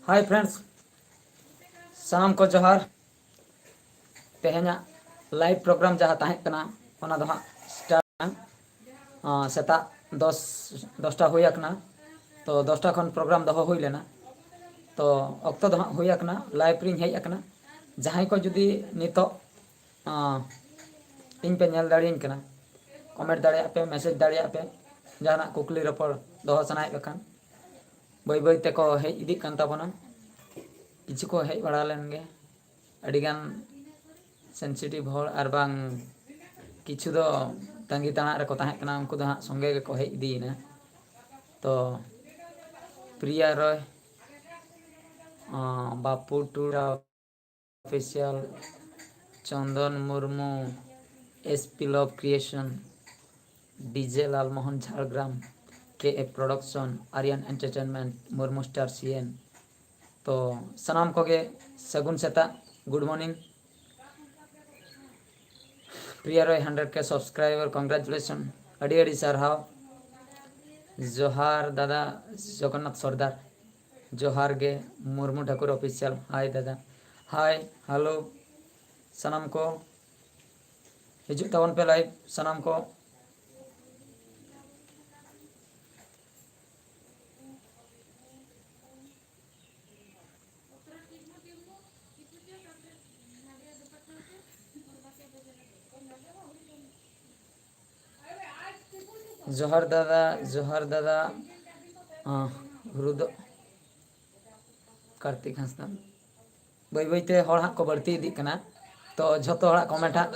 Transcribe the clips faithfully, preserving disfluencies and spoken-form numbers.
Hi friends, ᱥᱟᱱᱟᱢ ᱠᱚ ᱡᱚᱦᱟᱨ᱾ ᱛᱮᱦᱮᱧᱟᱜ live program ᱡᱟᱦᱟᱸ ᱛᱟᱦᱮᱸ ᱠᱟᱱᱟ, ᱚᱱᱟ ᱫᱚ ᱦᱟᱸᱜ start ᱮᱱᱟ᱾ ᱟᱸ, ᱥᱮᱛᱟᱜ ᱫᱚᱥ, ᱫᱚᱥᱴᱟ ᱦᱩᱭ ᱟᱠᱟᱱᱟ᱾ ᱛᱚ ᱫᱚᱥᱴᱟ ᱠᱷᱚᱱ program ᱫᱚᱦᱚ ᱦᱩᱭ ᱞᱮᱱᱟ᱾ ᱛᱚ ᱚᱠᱛᱚ ᱫᱚ ᱦᱟᱸᱜ ᱦᱩᱭ ᱟᱠᱟᱱᱟ, live ᱨᱤᱧ ᱦᱮᱡ ᱟᱠᱟᱱᱟ᱾ ᱡᱟᱦᱟᱸᱭ ᱠᱚ ᱡᱩᱫᱤ ᱱᱤᱛᱚᱜ, ᱟᱸ, ᱤᱧ ᱯᱮ ᱧᱮᱞ ᱫᱟᱲᱮᱭᱟᱹᱧ ᱠᱟᱱᱟ, comment ᱫᱟᱲᱮᱭᱟᱜ ᱯᱮ, message ᱫᱟᱲᱮᱭᱟᱜ ᱯᱮ, ᱡᱟᱦᱟᱱᱟᱜ ᱠᱩᱠᱞᱤ ᱨᱚᱯᱚᱲ ᱫᱚᱦᱚ ᱥᱟᱱᱟᱭᱮᱫ ᱯᱮ ᱠᱷᱟᱱ᱾ ᱵᱟᱹᱭ ᱵᱟᱹᱭ ᱛᱮᱠᱚ ᱦᱮᱡ ᱤᱫᱤᱜ ᱠᱟᱱ ᱛᱟᱵᱚᱱᱟ᱾ ᱠᱤᱪᱷᱩ ᱠᱚ ᱦᱮᱡ ᱵᱟᱲᱟ ᱞᱮᱱ ᱜᱮ, ᱟᱹᱰᱤᱜᱟᱱ sensitive ᱦᱚᱲ ᱟᱨ ᱵᱟᱝ ᱠᱤᱪᱷᱩ ᱫᱚ ᱛᱟᱺᱜᱤ ᱛᱟᱲᱟᱜ ᱨᱮᱠᱚ ᱛᱟᱦᱮᱸ ᱠᱟᱱᱟ, ᱩᱱᱠᱩ ᱫᱚ ᱦᱟᱸᱜ ᱥᱚᱸᱜᱮ ᱜᱮᱠᱚ ᱦᱮᱡ ᱤᱫᱤᱭᱮᱱᱟ᱾ ᱛᱚ ᱯᱨᱤᱭᱟ ᱨᱚᱭ, ᱟᱸ, ᱵᱟᱯᱩ ᱴᱩᱰᱩ official, Chandan Murmu, S P Love Creation, D J Lalmohan Jhargram, K A Production, Aryan Entertainment, Murmu Star C N᱾ ᱛᱚ ᱥᱟᱱᱟᱢ ᱠᱚᱜᱮ ᱥᱟᱹᱜᱩᱱ ᱥᱮᱛᱟᱜ, good morning᱾ ᱯᱨᱤᱭᱟ ᱨᱚᱭ hundred K subscriber, congratulation, ᱟᱹᱰᱤ ᱟᱹᱰᱤ ᱥᱟᱨᱦᱟᱣ᱾ ᱡᱚᱦᱟᱨ ᱫᱟᱫᱟ ᱡᱚᱜᱚᱱᱱᱟᱛᱷ ᱥᱚᱨᱫᱟᱨ, ᱡᱚᱦᱟᱨ ᱜᱮ᱾ ᱢᱩᱨᱢᱩ ᱴᱷᱟᱠᱩᱨ official, hi ᱫᱟᱫᱟ, hi, hello᱾ ᱥᱟᱱᱟᱢ ᱠᱚ ᱦᱤᱡᱩᱜ ᱛᱟᱵᱚᱱ ᱯᱮ live, ᱥᱟᱱᱟᱢ ᱠᱚ᱾ ᱡᱚᱦᱟᱨ ᱫᱟᱫᱟ, ᱡᱚᱦᱟᱨ ᱫᱟᱫᱟ᱾ ᱟᱸ, ᱦᱩᱨᱩ ᱫᱚ ᱠᱟᱨᱛᱤᱠ ᱦᱟᱸᱥᱫᱟ᱾ ᱵᱟᱹᱭ ᱵᱟᱹᱭᱛᱮ ᱦᱚᱲ ᱦᱟᱸᱜ ᱠᱚ ᱵᱟᱹᱲᱛᱤ ᱤᱫᱤᱜ ᱠᱟᱱᱟ, ᱛᱚ ᱡᱷᱚᱛᱚ ᱦᱚᱲᱟᱜ comment ᱦᱟᱸᱜ,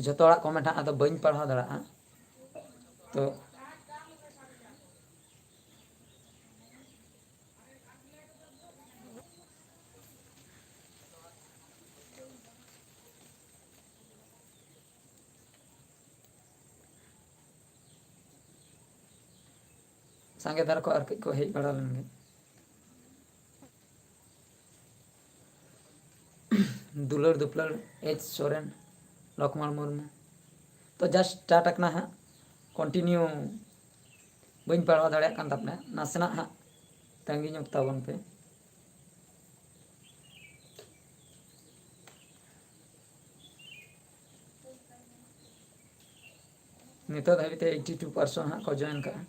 ᱡᱚᱛᱚ ᱦᱚᱲᱟᱜ comment ᱦᱟᱸᱜ ᱟᱫᱚ ᱵᱟᱹᱧ ᱯᱟᱲᱦᱟᱣ ᱫᱟᱲᱮᱭᱟᱜᱼᱟ᱾ ᱛᱚ ᱥᱟᱸᱜᱮ ᱫᱷᱟᱨᱟ ᱠᱚ ᱟᱨ ᱠᱟᱹᱡ ᱠᱚ ᱦᱮᱡ ᱵᱟᱲᱟ ᱞᱮᱱ ᱜᱮ᱾ ᱫᱩᱞᱟᱹᱲ ᱫᱩᱯᱞᱟᱹᱲ, H ᱥᱚᱨᱮᱱ, ᱞᱚᱠᱷᱢᱚᱬ ᱢᱩᱨᱢᱩ᱾ ᱛᱚ just start ᱟᱠᱟᱱᱟ ᱦᱟᱸᱜ᱾ continue ᱵᱟᱹᱧ ᱯᱟᱲᱦᱟᱣ ᱫᱟᱲᱮᱭᱟᱜ ᱠᱟᱱ ᱛᱟᱵᱚᱱᱟ, ᱱᱟᱥᱮᱱᱟᱜ ᱦᱟᱸᱜ ᱛᱟᱺᱜᱤ ᱧᱚᱜ ᱛᱟᱵᱚᱱ ᱯᱮ᱾ ᱱᱤᱛᱚᱜ ᱫᱷᱟᱹᱵᱤᱡ ᱛᱮ eighty two percent ᱦᱟᱸᱜ ᱠᱚ join ᱠᱟᱜᱼᱟ᱾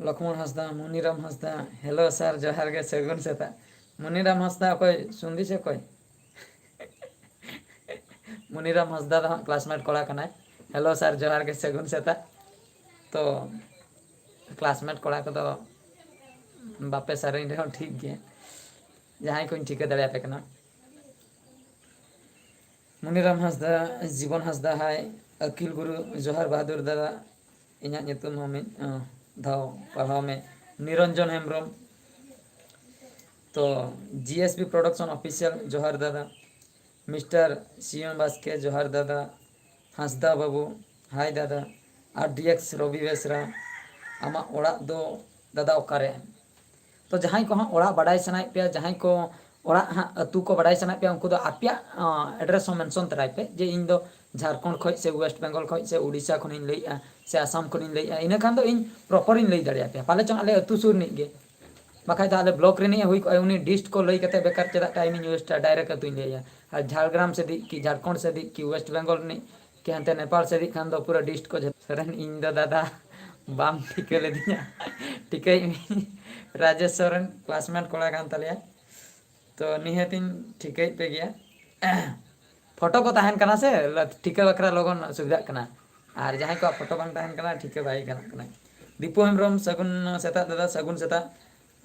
ᱞᱚᱠᱷᱢᱚᱱ ᱦᱟᱸᱥᱫᱟ, ᱢᱩᱱᱤᱨᱟᱢ ᱦᱟᱸᱥᱫᱟ, hello sir, ᱡᱚᱦᱟᱨ ᱜᱮ, ᱥᱟᱹᱜᱩᱱ ᱥᱮᱛᱟᱜ᱾ ᱢᱩᱱᱤᱨᱟᱢ ᱦᱟᱸᱥᱫᱟ ᱚᱠᱚᱭ? ᱥᱩᱱᱫᱤ ᱥᱮ ᱚᱠᱚᱭ? ᱢᱩᱱᱤᱨᱟᱢ ᱦᱟᱸᱥᱫᱟ ᱫᱚ ᱦᱟᱸᱜ classmate ᱠᱚᱲᱟ ᱠᱟᱱᱟᱭ᱾ Hello sir, ᱡᱚᱦᱟᱨ ᱜᱮ, ᱥᱟᱹᱜᱩᱱ ᱥᱮᱛᱟᱜ᱾ ᱛᱚ, classmate ᱠᱚᱲᱟ ᱠᱚᱫᱚ ᱵᱟᱯᱮ ᱥᱮᱨᱮᱧ ᱨᱮᱦᱚᱸ ᱴᱷᱤᱠ ᱜᱮ, ᱡᱟᱦᱟᱸᱭ ᱠᱚᱧ ᱴᱷᱤᱠᱟᱹ ᱫᱟᱲᱮᱭᱟᱯᱮ ᱠᱟᱱᱟ᱾ ᱢᱩᱱᱤᱨᱟᱢ ᱦᱟᱸᱥᱫᱟ, ᱡᱤᱵᱚᱱ ᱦᱟᱸᱥᱫᱟ, hi᱾ ᱟᱹᱠᱤᱞ ᱜᱩᱨᱩ, ᱡᱚᱦᱟᱨ ᱵᱟᱦᱟᱫᱩᱨ ᱫᱟᱫᱟ, ᱤᱧᱟᱹᱜ ᱧᱩᱛᱩᱢ ᱦᱚᱸ ᱢᱤᱫ, ᱟᱸ, ᱫᱷᱟᱣ ᱯᱟᱲᱦᱟᱣ ᱢᱮ᱾ ᱱᱤᱨᱚᱧᱡᱚᱱ ᱦᱮᱢᱵᱨᱚᱢ, ᱛᱚ GSP Production Official, ᱡᱚᱦᱟᱨ ᱫᱟᱫᱟ᱾ Mister ᱥᱤᱭᱚᱱ ᱵᱟᱥᱠᱮ, ᱡᱚᱦᱟᱨ ᱫᱟᱫᱟ᱾ ᱦᱟᱸᱥᱫᱟ ᱵᱟᱹᱵᱩ, hi ᱫᱟᱫᱟ᱾ RDX ᱨᱚᱵᱤ ᱵᱮᱥᱨᱟ, ᱟᱢᱟᱜ ᱚᱲᱟᱜ ᱫᱚ ᱫᱟᱫᱟ ᱚᱠᱟᱨᱮ? ᱛᱚ ᱡᱟᱦᱟᱸᱭ ᱠᱚ ᱦᱟᱸᱜ ᱚᱲᱟᱜ ᱵᱟᱰᱟᱭ ᱥᱟᱱᱟᱭᱮᱫ ᱯᱮᱭᱟ, ᱡᱟᱦᱟᱸᱭ ᱠᱚ ᱚᱲᱟᱜ ᱦᱟᱸᱜ ᱟᱹᱛᱩ ᱠᱚ ᱵᱟᱰᱟᱭ ᱥᱟᱱᱟᱭᱮᱫ ᱯᱮᱭᱟ, ᱩᱱᱠᱩ ᱫᱚ ᱟᱯᱮᱭᱟᱜ, ᱟᱸ, address ᱦᱚᱸ mention ᱛᱚᱨᱟᱭ ᱯᱮ, ᱡᱮ ᱤᱧ ᱫᱚ ᱡᱷᱟᱲᱠᱷᱚᱸᱰ ᱠᱷᱚᱱ ᱥᱮ West Bengal ᱠᱷᱚᱱ ᱥᱮ ᱩᱰᱤᱥᱟ ᱠᱷᱚᱱᱤᱧ ᱞᱟᱹᱭᱮᱫᱼᱟ ᱥᱮ ᱟᱥᱟᱢ ᱠᱷᱚᱱᱤᱧ ᱞᱟᱹᱭᱮᱫᱼᱟ, ᱤᱱᱟᱹ ᱠᱷᱟᱱ ᱫᱚ ᱤᱧ proper ᱤᱧ ᱞᱟᱹᱭ ᱫᱟᱲᱮᱭᱟᱯᱮᱭᱟ᱾ ᱯᱟᱞᱮ ᱪᱚᱝ ᱟᱞᱮ ᱟᱹᱛᱩ ᱥᱩᱨ ᱨᱤᱱᱤᱡ ᱜᱮ, ᱵᱟᱠᱷᱟᱡ ᱫᱚ ᱟᱞᱮ block ᱨᱤᱱᱤᱡ ᱦᱩᱭ ᱠᱚᱜᱼᱟ, ᱩᱱᱤ dist ᱠᱚ ᱞᱟᱹᱭ ᱠᱟᱛᱮ ᱵᱮᱠᱟᱨ ᱪᱮᱫᱟᱜ time ᱤᱧ waste ᱟ, direct ᱟᱹᱛᱩᱧ ᱞᱟᱹᱭᱟ᱾ ᱟᱨ ᱡᱷᱟᱲᱜᱨᱟᱢ ᱥᱮᱫᱤᱡ ᱠᱤ ᱡᱷᱟᱲᱠᱷᱚᱸᱰ ᱥᱮᱫᱤᱡ ᱠᱤ West Bengal ᱨᱤᱱᱤᱡ ᱠᱤ ᱦᱟᱱᱛᱮ ᱱᱮᱯᱟᱞ ᱥᱮᱫᱤᱡ ᱠᱷᱟᱱ ᱫᱚ ᱯᱩᱨᱟᱹ dist ᱠᱚ ᱡᱷᱚᱛᱚ᱾ ᱥᱚᱨᱮᱱ, ᱤᱧ ᱫᱚ ᱫᱟᱫᱟ ᱵᱟᱢ ᱴᱷᱤᱠᱟᱹ ᱞᱤᱫᱤᱧᱟ, ᱴᱷᱤᱠᱟᱹᱭᱮᱫ ᱢᱤᱭᱟᱹᱧ᱾ ᱨᱟᱡᱮᱥ ᱥᱚᱨᱮᱱ classmate ᱠᱚᱲᱟ ᱠᱟᱱ ᱛᱟᱞᱮᱭᱟ, ᱛᱚ ᱱᱤᱦᱟᱹᱛᱤᱧ ᱴᱷᱤᱠᱟᱹᱭᱮᱫ ᱯᱮ ᱜᱮᱭᱟ᱾ ᱯᱷᱳᱴᱳ ᱠᱚ ᱛᱟᱦᱮᱱ ᱠᱟᱱᱟ ᱥᱮ, ᱴᱷᱤᱠᱟᱹ ᱵᱟᱠᱷᱨᱟ ᱞᱚᱜᱚᱱ ᱥᱩᱵᱤᱫᱷᱟᱜ ᱠᱟᱱᱟ᱾ ᱟᱨ ᱡᱟᱦᱟᱸᱭ ᱠᱚᱣᱟᱜ ᱯᱷᱳᱴᱳ ᱵᱟᱝ ᱛᱟᱦᱮᱱ ᱠᱟᱱᱟ, ᱴᱷᱤᱠᱟᱹ ᱵᱟᱭ ᱜᱟᱱᱚᱜ ᱠᱟᱱᱟ᱾ ᱫᱤᱯᱩ ᱦᱮᱢᱵᱨᱚᱢ, ᱥᱟᱹᱜᱩᱱ ᱥᱮᱛᱟᱜ ᱫᱟᱫᱟ, ᱥᱟᱹᱜᱩᱱ ᱥᱮᱛᱟᱜ᱾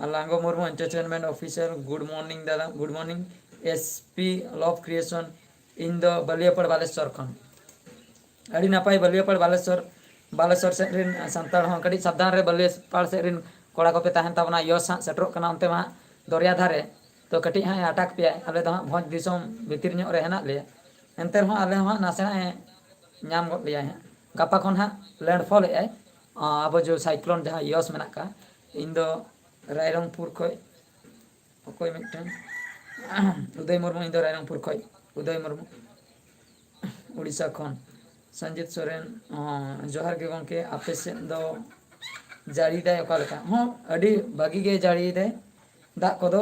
ᱟᱨ ᱞᱟᱝᱜᱚ Murmu, Entertainment Official, good morning ᱫᱟᱫᱟ, good morning᱾ SP Love Creation, ᱤᱧ ᱫᱚ ᱵᱟᱹᱞᱤᱭᱟᱹᱯᱟᱲ ᱵᱟᱞᱮᱥᱚᱨ ᱠᱷᱚᱱ᱾ ᱟᱹᱰᱤ ᱱᱟᱯᱟᱭ, ᱵᱟᱹᱞᱤᱭᱟᱹᱯᱟᱲ ᱵᱟᱞᱮᱥᱚᱨ, ᱵᱟᱞᱮᱥᱚᱨ ᱥᱮᱫ ᱨᱮᱱ ᱥᱟᱱᱛᱟᱲ ᱦᱚᱸ ᱠᱟᱹᱴᱤᱡ ᱥᱟᱵᱫᱷᱟᱱ ᱨᱮ, ᱵᱟᱹᱞᱤᱭᱟᱹᱯᱟᱲ ᱥᱮᱫ ᱨᱮᱱ ᱠᱚᱲᱟ ᱠᱚᱯᱮ ᱛᱟᱦᱮᱱ ᱛᱟᱵᱚᱱᱟ, ᱭᱚᱥ ᱦᱟᱸᱜ ᱥᱮᱴᱮᱨᱚᱜ ᱠᱟᱱᱟ ᱚᱱᱛᱮ ᱢᱟ ᱦᱟᱸᱜ ᱫᱚᱨᱭᱟ ᱫᱷᱟᱨᱮ, ᱛᱚ ᱠᱟᱹᱴᱤᱡ ᱦᱟᱸᱜ ᱮ ᱟᱴᱟᱠ ᱯᱮᱭᱟ᱾ ᱟᱞᱮ ᱫᱚ ᱦᱟᱸᱜ ᱵᱷᱚᱸᱡᱽ ᱫᱤᱥᱚᱢ ᱵᱷᱤᱛᱤᱨ ᱧᱚᱜ ᱨᱮ ᱦᱮᱱᱟᱜ ᱞᱮᱭᱟ, ᱮᱱᱛᱮ ᱨᱮᱦᱚᱸ ᱟᱞᱮ ᱦᱚᱸ ᱦᱟᱸᱜ ᱱᱟᱥᱮᱱᱟᱜ ᱮ ᱧᱟᱢ ᱜᱚᱫ ᱞᱮᱭᱟᱭ ᱦᱟᱸᱜ᱾ ᱜᱟᱯᱟ ᱠᱷᱚᱱ ᱦᱟᱸᱜ ᱞᱮᱱᱰᱯᱷᱚᱞ ᱮᱫᱟᱭ᱾ ᱟᱵᱚ ᱡᱮ ᱥᱟᱭᱠᱞᱳᱱ ᱡᱟᱦᱟᱸ ᱤᱭᱚᱥ ᱢᱮᱱᱟᱜ ᱠᱟᱜᱼᱟ, ᱤᱧ ᱫᱚ ᱨᱟᱭᱨᱚᱝᱯᱩᱨ ᱠᱷᱚᱡ, ᱚᱠᱚᱭ ᱢᱤᱫᱴᱮᱱ ᱩᱫᱚᱭ ᱢᱩᱨᱢᱩ, ᱤᱧ ᱫᱚ ᱨᱟᱭᱨᱚᱝᱯᱩᱨ ᱠᱷᱚᱡ ᱩᱫᱚᱭ ᱢᱩᱨᱢᱩ, ᱩᱲᱤᱥᱥᱟ ᱠᱷᱚᱱ᱾ ᱥᱚᱧᱡᱤᱛ ᱥᱚᱨᱮᱱ, ᱚ, ᱡᱚᱦᱟᱨ ᱜᱮ ᱜᱚᱢᱠᱮ, ᱟᱯᱮ ᱥᱮᱫ ᱫᱚ ᱡᱟᱹᱲᱤᱭᱮᱫᱟᱭ ᱚᱠᱟ ᱞᱮᱠᱟ? ᱦᱚᱸ, ᱟᱹᱰᱤ ᱵᱷᱟᱹᱜᱤ ᱜᱮ ᱡᱟᱹᱲᱤᱭᱮᱫᱟᱭ ᱫᱟᱜ ᱠᱚᱫᱚ᱾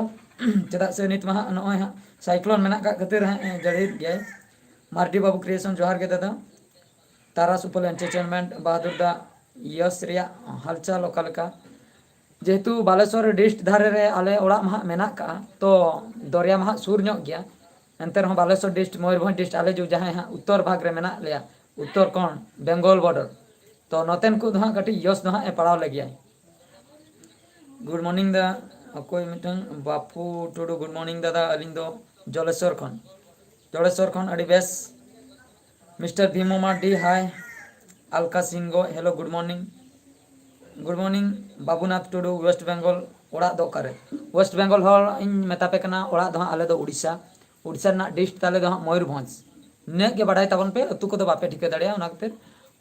ᱪᱮᱫᱟᱜ ᱥᱮ ᱱᱤᱛ ᱢᱟ ᱦᱟᱸᱜ ᱱᱚᱜᱼᱚᱭ ᱦᱟᱸᱜ ᱥᱟᱭᱠᱞᱳᱱ ᱢᱮᱱᱟᱜ ᱠᱟᱜ ᱠᱷᱟᱹᱛᱤᱨ ᱦᱟᱸᱜ ᱡᱟᱹᱲᱤᱭᱮᱫ ᱜᱮᱭᱟᱭ᱾ ᱢᱟᱨᱰᱤ ᱵᱟᱹᱵᱩ ᱠᱨᱤᱭᱮᱥᱚᱱ, ᱡᱚᱦᱟᱨ ᱜᱮ ᱫᱟᱫᱟ᱾ ᱛᱟᱨᱟᱥ ᱩᱯᱚᱞ ᱮᱱᱴᱟᱨᱴᱮᱱᱢᱮᱱᱴ, ᱵᱟᱦᱟᱫᱩᱨ ᱫᱟ, ᱤᱭᱚᱥ ᱨᱮᱭᱟᱜ ᱦᱟᱞᱪᱟᱞ ᱚᱠᱟ ᱞᱮᱠᱟ? ᱡᱮᱦᱮᱛᱩ ᱵᱟᱞᱮᱥᱚᱨ ᱰᱤᱥᱴ ᱫᱷᱟᱨᱮ ᱨᱮ ᱟᱞᱮ ᱚᱲᱟᱜ ᱢᱟ ᱦᱟᱸᱜ ᱢᱮᱱᱟᱜ ᱠᱟᱜᱼᱟ, ᱛᱚ ᱫᱚᱨᱭᱟ ᱢᱟ ᱦᱟᱸᱜ ᱥᱩᱨ ᱧᱚᱜ ᱜᱮᱭᱟ᱾ ᱮᱱᱛᱮ ᱨᱮᱦᱚᱸ ᱵᱟᱞᱮᱥᱚᱨ ᱰᱤᱥᱴ, ᱢᱚᱭᱩᱨᱵᱷᱚᱸᱡᱽ ᱰᱤᱥᱴ, ᱟᱞᱮ ᱡᱚ-, ᱡᱟᱦᱟᱸᱭ ᱦᱟᱸᱜ ᱩᱛᱛᱚᱨ ᱵᱷᱟᱜᱽ ᱨᱮ ᱢᱮᱱᱟᱜ ᱞᱮᱭᱟ, ᱩᱛᱛᱚᱨ ᱠᱚᱬ, ᱵᱮᱝᱜᱚᱞ ᱵᱚᱨᱰᱟᱨ, ᱛᱚ ᱱᱚᱛᱮᱱ ᱠᱚ ᱫᱚ ᱦᱟᱸᱜ ᱠᱟᱹᱴᱤᱡ ᱤᱭᱚᱥ ᱫᱚ ᱦᱟᱸᱜ ᱮ ᱯᱟᱲᱟᱣ ᱞᱮᱜᱮᱭᱟᱭ᱾ ᱜᱩᱰ ᱢᱚᱨᱱᱤᱝ ᱫᱟ, ᱚᱠᱚᱭ ᱢᱤᱫᱴᱟᱝ ᱵᱟᱯᱩ ᱴᱩᱰᱩ, ᱜᱩᱰ ᱢᱚᱨᱱᱤᱝ ᱫᱟᱫᱟ, ᱟᱹᱞᱤᱧ ᱫᱚ ᱡᱚᱞᱮᱥᱚᱨ ᱠᱷᱚᱱ, ᱡᱚᱞᱮᱥᱚᱨ ᱠᱷᱚᱱ ᱟᱹᱰᱤ ᱵᱮᱥ᱾ Mister Bhimo Mardi, hi. ᱟᱞᱠᱟ ᱥᱤᱝᱜᱚ, hello, good morning. Good morning. Babunath Tudu, west Bengal, ᱚᱲᱟᱜ ᱫᱚ ᱚᱠᱟᱨᱮ? ᱳᱭᱮᱥᱴ ᱵᱮᱝᱜᱚᱞ ᱦᱚᱲ ᱤᱧ ᱢᱮᱛᱟ ᱯᱮ ᱠᱟᱱᱟ, ᱚᱲᱟᱜ ᱫᱚ ᱦᱟᱸᱜ ᱟᱞᱮ ᱫᱚ ᱩᱲᱤᱥᱥᱟ᱾ ᱩᱲᱤᱥᱥᱟ ᱨᱮᱱᱟᱜ ᱰᱤᱥᱴ ᱛᱟᱞᱮ ᱫᱚ ᱦᱟᱸᱜ ᱢᱚᱭᱩᱨᱵᱷᱚᱸᱡᱽ᱾ ᱱᱤᱱᱟᱹᱜ ᱜᱮ ᱵᱟᱰᱟᱭ ᱛᱟᱵᱚᱱ ᱯᱮ, ᱟᱹᱛᱩ ᱠᱚᱫᱚ ᱵᱟᱯᱮ ᱴᱷᱤᱠᱟᱹ ᱫᱟᱲᱮᱭᱟᱜᱼᱟ, ᱚᱱᱟ ᱠᱷᱟᱹᱛᱤᱨ,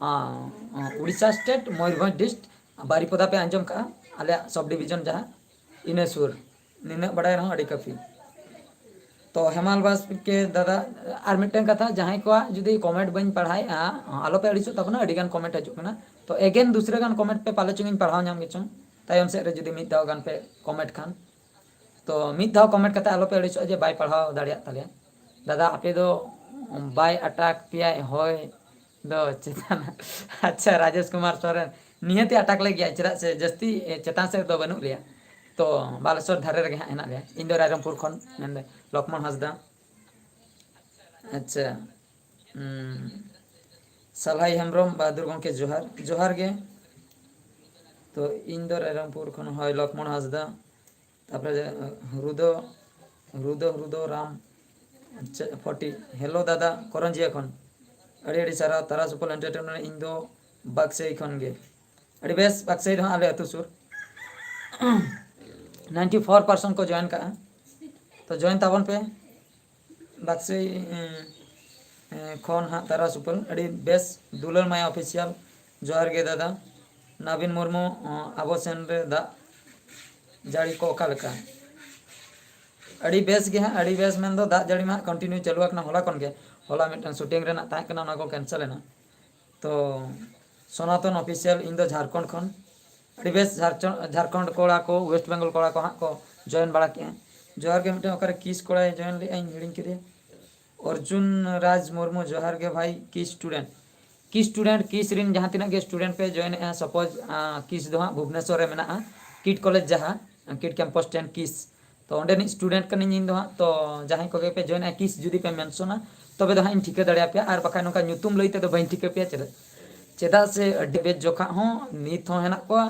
ᱟᱸ, ᱟᱸ, ᱩᱲᱤᱥᱥᱟ ᱥᱴᱮᱴ, ᱢᱚᱭᱩᱨᱵᱷᱚᱸᱡᱽ ᱰᱤᱥᱴ, ᱵᱟᱨᱤᱯᱚᱫᱟ ᱯᱮ ᱟᱸᱡᱚᱢ ᱠᱟᱜᱼᱟ, ᱟᱞᱮᱭᱟᱜ ᱥᱟᱵᱽ ᱰᱤᱵᱷᱤᱡᱚᱱ ᱡᱟᱦᱟᱸ, ᱤᱱᱟᱹ ᱥᱩᱨ᱾ ᱱᱤᱱᱟᱹᱜ ᱵᱟᱰᱟᱭ ᱨᱮᱦᱚᱸ ᱟᱹᱰᱤ ᱠᱟᱹᱯᱷᱤ᱾ ᱛᱚ ᱦᱮᱢᱟᱞ ᱵᱟᱥᱠᱮ ᱫᱟᱫᱟ, ᱟᱨ ᱢᱤᱫᱴᱮᱱ ᱠᱟᱛᱷᱟ, ᱡᱟᱦᱟᱸᱭ ᱠᱚᱣᱟᱜ ᱡᱩᱫᱤ ᱠᱚᱢᱮᱱᱴ ᱵᱟᱹᱧ ᱯᱟᱲᱦᱟᱣᱮᱫᱼᱟ, ᱟᱞᱚᱯᱮ ᱟᱹᱲᱤᱥᱚᱜ ᱛᱟᱵᱚᱱᱟ, ᱟᱹᱰᱤᱜᱟᱱ ᱠᱚᱢᱮᱱᱴ ᱦᱤᱡᱩᱜ ᱠᱟᱱᱟ᱾ ᱛᱚ ᱮᱜᱮᱱ ᱫᱩᱥᱨᱟᱹ ᱜᱟᱱ ᱠᱚᱢᱮᱱᱴ ᱯᱮ, ᱯᱟᱞᱮ ᱪᱚᱝ ᱤᱧ ᱯᱟᱲᱦᱟᱣ ᱧᱟᱢ ᱜᱮᱪᱚᱝ ᱛᱟᱭᱚᱢ ᱥᱮᱫ ᱨᱮ ᱡᱩᱫᱤ ᱢᱤᱫ ᱫᱷᱟᱣ ᱜᱟᱱ ᱯᱮ ᱠᱚᱢᱮᱱᱴ ᱠᱷᱟᱱ᱾ ᱛᱚ ᱢᱤᱫ ᱫᱷᱟᱣ ᱠᱚᱢᱮᱱᱴ ᱠᱟᱛᱮ ᱟᱞᱚᱯᱮ ᱟᱹᱲᱤᱥᱚᱜᱼᱟ ᱡᱮ ᱵᱟᱭ ᱯᱟᱲᱦᱟᱣ ᱫᱟᱲᱮᱭᱟᱜ ᱛᱟᱞᱮᱭᱟ᱾ ᱫᱟᱫᱟ, ᱟᱯᱮ ᱫᱚ ᱵᱟᱭ ᱟᱴᱟᱠ ᱯᱮᱭᱟᱭ ᱦᱚᱭ ᱫᱚ ᱪᱮᱛᱟᱱ᱾ ᱟᱪᱪᱷᱟ, ᱨᱟᱡᱮᱥ ᱠᱩᱢᱟᱨ ᱥᱚᱨᱮᱱ, ᱱᱤᱦᱟᱹᱛᱤ ᱟᱴᱟᱠ ᱞᱮ ᱜᱮᱭᱟ, ᱪᱮᱫᱟᱜ ᱥᱮ ᱡᱟᱹᱥᱛᱤ, ᱮ, ᱪᱮᱛᱟᱱ ᱥᱮᱫ ᱫᱚ ᱵᱟᱹᱱᱩᱜ ᱞᱮᱭᱟ᱾ ᱛᱚ ᱵᱟᱞᱮᱥᱚᱨ ᱫᱷᱟᱨᱮ ᱨᱮᱜᱮ ᱦᱟᱸᱜ ᱦᱮᱱᱟᱜ ᱞᱮᱭᱟ᱾ ᱤᱧ ᱫᱚ ᱨᱟᱭᱨᱚᱝᱯᱩᱨ ᱠᱷᱚᱱ, ᱢᱮᱱᱫᱚ ᱞᱚᱠᱢᱚᱱ ᱦᱟᱸᱥᱫᱟ᱾ ᱟᱪᱪᱷᱟ, ᱩᱸ, ᱥᱟᱞᱦᱟᱭ ᱦᱮᱢᱵᱨᱚᱢ, ᱵᱟᱦᱟᱫᱩᱨ ᱜᱚᱢᱠᱮ, ᱡᱚᱦᱟᱨ, ᱡᱚᱦᱟᱨ ᱜᱮ᱾ ᱛᱚ ᱤᱧ ᱫᱚ ᱨᱟᱭᱨᱚᱝᱯᱩᱨ ᱠᱷᱚᱱ, ᱦᱳᱭ, ᱞᱚᱠᱢᱚᱱ ᱦᱟᱸᱥᱫᱟ᱾ ᱛᱟᱯᱚᱨᱮ, ᱨᱩᱫᱚ, ᱨᱩᱫᱚ, ᱨᱩᱫᱚ ᱨᱟᱢ, ᱟᱪᱪᱷᱟ, ᱯᱷᱳᱨᱴᱤ᱾ ᱦᱮᱞᱳ ᱫᱟᱫᱟ, ᱠᱚᱨᱚᱱᱡᱤᱭᱟ ᱠᱷᱚᱱ᱾ ᱟᱹᱰᱤ ᱟᱹᱰᱤ ᱥᱟᱨᱦᱟᱣ, ᱛᱟᱨᱟᱥ ᱩᱯᱚᱞ ᱮᱱᱴᱟᱨᱴᱮᱱᱢᱮᱱᱴ, ᱤᱧ ᱫᱚ ᱵᱟᱠᱥᱟᱹᱭ ᱠᱷᱚᱱ ᱜᱮ᱾ ᱟᱹᱰᱤ ᱵᱮᱥ, ᱵᱟᱠᱥᱟᱹᱭ ᱫᱚ ᱦᱟᱸᱜ ᱟᱞᱮ ᱟᱹᱛᱩ ᱥᱩᱨ᱾ ᱱᱟᱭᱤᱱᱴᱤ ᱯᱷᱳᱨ ᱯᱟᱨᱥᱮᱱᱴ ᱠᱚ ᱡᱚᱭᱮᱱ ᱠᱟᱜᱼᱟ, ᱛᱚ ᱡᱚᱭᱮᱱ ᱛᱟᱵᱚᱱ ᱯᱮ᱾ ᱵᱟᱠᱥᱟᱹᱭ, ᱮᱸ, ᱮᱸ, ᱠᱷᱚᱱ ᱦᱟᱸᱜ ᱛᱟᱨᱟ ᱥᱩᱯᱟᱹᱞ, ᱟᱹᱰᱤ ᱵᱮᱥ᱾ ᱫᱩᱞᱟᱹᱲ ᱢᱟᱭᱟ ᱚᱯᱷᱤᱥᱤᱭᱟᱞ, ᱡᱚᱦᱟᱨ ᱜᱮ ᱫᱟᱫᱟ᱾ ᱱᱟᱵᱤᱱ ᱢᱩᱨᱢᱩ, ᱚᱸ, ᱟᱵᱚ ᱥᱮᱱ ᱨᱮ ᱫᱟᱜ ᱡᱟᱹᱲᱤ ᱠᱚ ᱚᱠᱟ ᱞᱮᱠᱟ? ᱟᱹᱰᱤ ᱵᱮᱥ ᱜᱮ ᱦᱟᱸᱜ, ᱟᱹᱰᱤ ᱵᱮᱥ ᱢᱮᱱᱫᱚ ᱫᱟᱜ ᱡᱟᱹᱲᱤ ᱢᱟ ᱦᱟᱸᱜ ᱠᱚᱱᱴᱤᱱᱤᱭᱩ ᱪᱟᱹᱞᱩ ᱟᱠᱟᱱᱟ ᱦᱚᱞᱟ ᱠᱷᱚᱱ ᱜᱮ᱾ ᱦᱚᱞᱟ ᱢᱤᱫᱴᱟᱝ ᱥᱩᱴᱤᱝ ᱨᱮᱱᱟᱜ ᱛᱟᱦᱮᱸ ᱠᱟᱱᱟ, ᱚᱱᱟ ᱠᱚ ᱠᱮᱱᱥᱮᱞ ᱮᱱᱟ᱾ ᱛᱚ ᱥᱚᱱᱟᱛᱚᱱ ᱚᱯᱷᱤᱥᱤᱭᱟᱞ, ᱤᱧ ᱫᱚ ᱡᱷᱟᱲᱠᱷᱚᱸᱰ ᱠᱷᱚᱱ᱾ ᱟᱹᱰᱤ ᱵᱮᱥ, ᱡᱷᱟᱲᱪᱚ-, ᱡᱷᱟᱲᱠᱷᱚᱸᱰ ᱠᱚᱲᱟ ᱠᱚ, ᱣᱮᱥᱴ ᱵᱮᱝᱜᱚᱞ ᱠᱚᱲᱟ ᱠᱚ ᱦᱟᱸᱜ ᱠᱚ ᱡᱚᱭᱮᱱ ᱵᱟᱲᱟ ᱠᱮᱜᱼᱟ᱾ ᱡᱚᱦᱟᱨ ᱜᱮ, ᱢᱤᱫᱴᱮᱱ ᱚᱠᱟᱨᱮ ᱠᱤᱥ ᱠᱚᱲᱟᱭ ᱡᱚᱭᱮᱱ ᱞᱮᱜᱼᱟ, ᱤᱧ ᱦᱤᱲᱤᱧ ᱠᱮᱫᱮᱭᱟ᱾ ᱚᱨᱡᱩᱱ ᱨᱟᱡᱽ ᱢᱩᱨᱢᱩ, ᱡᱚᱦᱟᱨ ᱜᱮ ᱵᱷᱟᱭ, ᱠᱤᱥ ᱥᱴᱩᱰᱮᱱᱴ᱾ ᱠᱤᱥ ᱥᱴᱩᱰᱮᱱᱴ, ᱠᱤᱥ ᱨᱤᱱ ᱡᱟᱦᱟᱸ ᱛᱤᱱᱟᱹᱜ ᱜᱮ ᱥᱴᱩᱰᱮᱱᱴ ᱯᱮ ᱡᱚᱭᱮᱱ ᱮᱜᱼᱟ, ᱥᱟᱯᱳᱡᱽ, ᱟᱸ, ᱠᱤᱥ ᱫᱚ ᱦᱟᱸᱜ ᱵᱷᱩᱵᱽᱱᱮᱥᱚᱨ ᱨᱮ ᱢᱮᱱᱟᱜᱼᱟ, ᱠᱤᱰ ᱠᱚᱞᱮᱡᱽ ᱡᱟᱦᱟᱸ, ᱠᱤᱰ ᱠᱮᱢᱯᱟᱥ ᱴᱮᱱ ᱠᱤᱥ᱾ ᱛᱚ ᱚᱸᱰᱮᱱᱤᱡ ᱥᱴᱩᱰᱮᱱᱴ ᱠᱟᱹᱱᱟᱹᱧ ᱤᱧ ᱫᱚ ᱦᱟᱸᱜ᱾ ᱛᱚ ᱡᱟᱦᱟᱸᱭ ᱠᱚᱜᱮ ᱯᱮ ᱡᱚᱭᱮᱱ ᱮᱜᱼᱟ, ᱠᱤᱥ ᱡᱩᱫᱤ ᱯᱮ ᱢᱮᱱᱥᱚᱱᱟ, ᱛᱚᱵᱮ ᱫᱚ ᱦᱟᱸᱜ ᱤᱧ ᱴᱷᱤᱠᱟᱹ ᱫᱟᱲᱮᱭᱟᱯᱮᱭᱟ, ᱟᱨ ᱵᱟᱠᱷᱟᱱ ᱱᱚᱝᱠᱟ ᱧᱩᱛᱩᱢ ᱞᱟᱹᱭ ᱛᱮᱫᱚ ᱵᱟᱹᱧ ᱴᱷᱤᱠᱟᱹ ᱯᱮᱭᱟ᱾ ᱪᱮᱫᱟᱜ? ᱪᱮᱫᱟᱜ ᱥᱮ ᱟᱹᱰᱤ ᱵᱮᱪ ᱡᱚᱠᱷᱟ ᱦᱚᱸ ᱱᱤᱛ ᱦᱚᱸ ᱦᱮᱱᱟᱜ ᱠᱚᱣᱟ,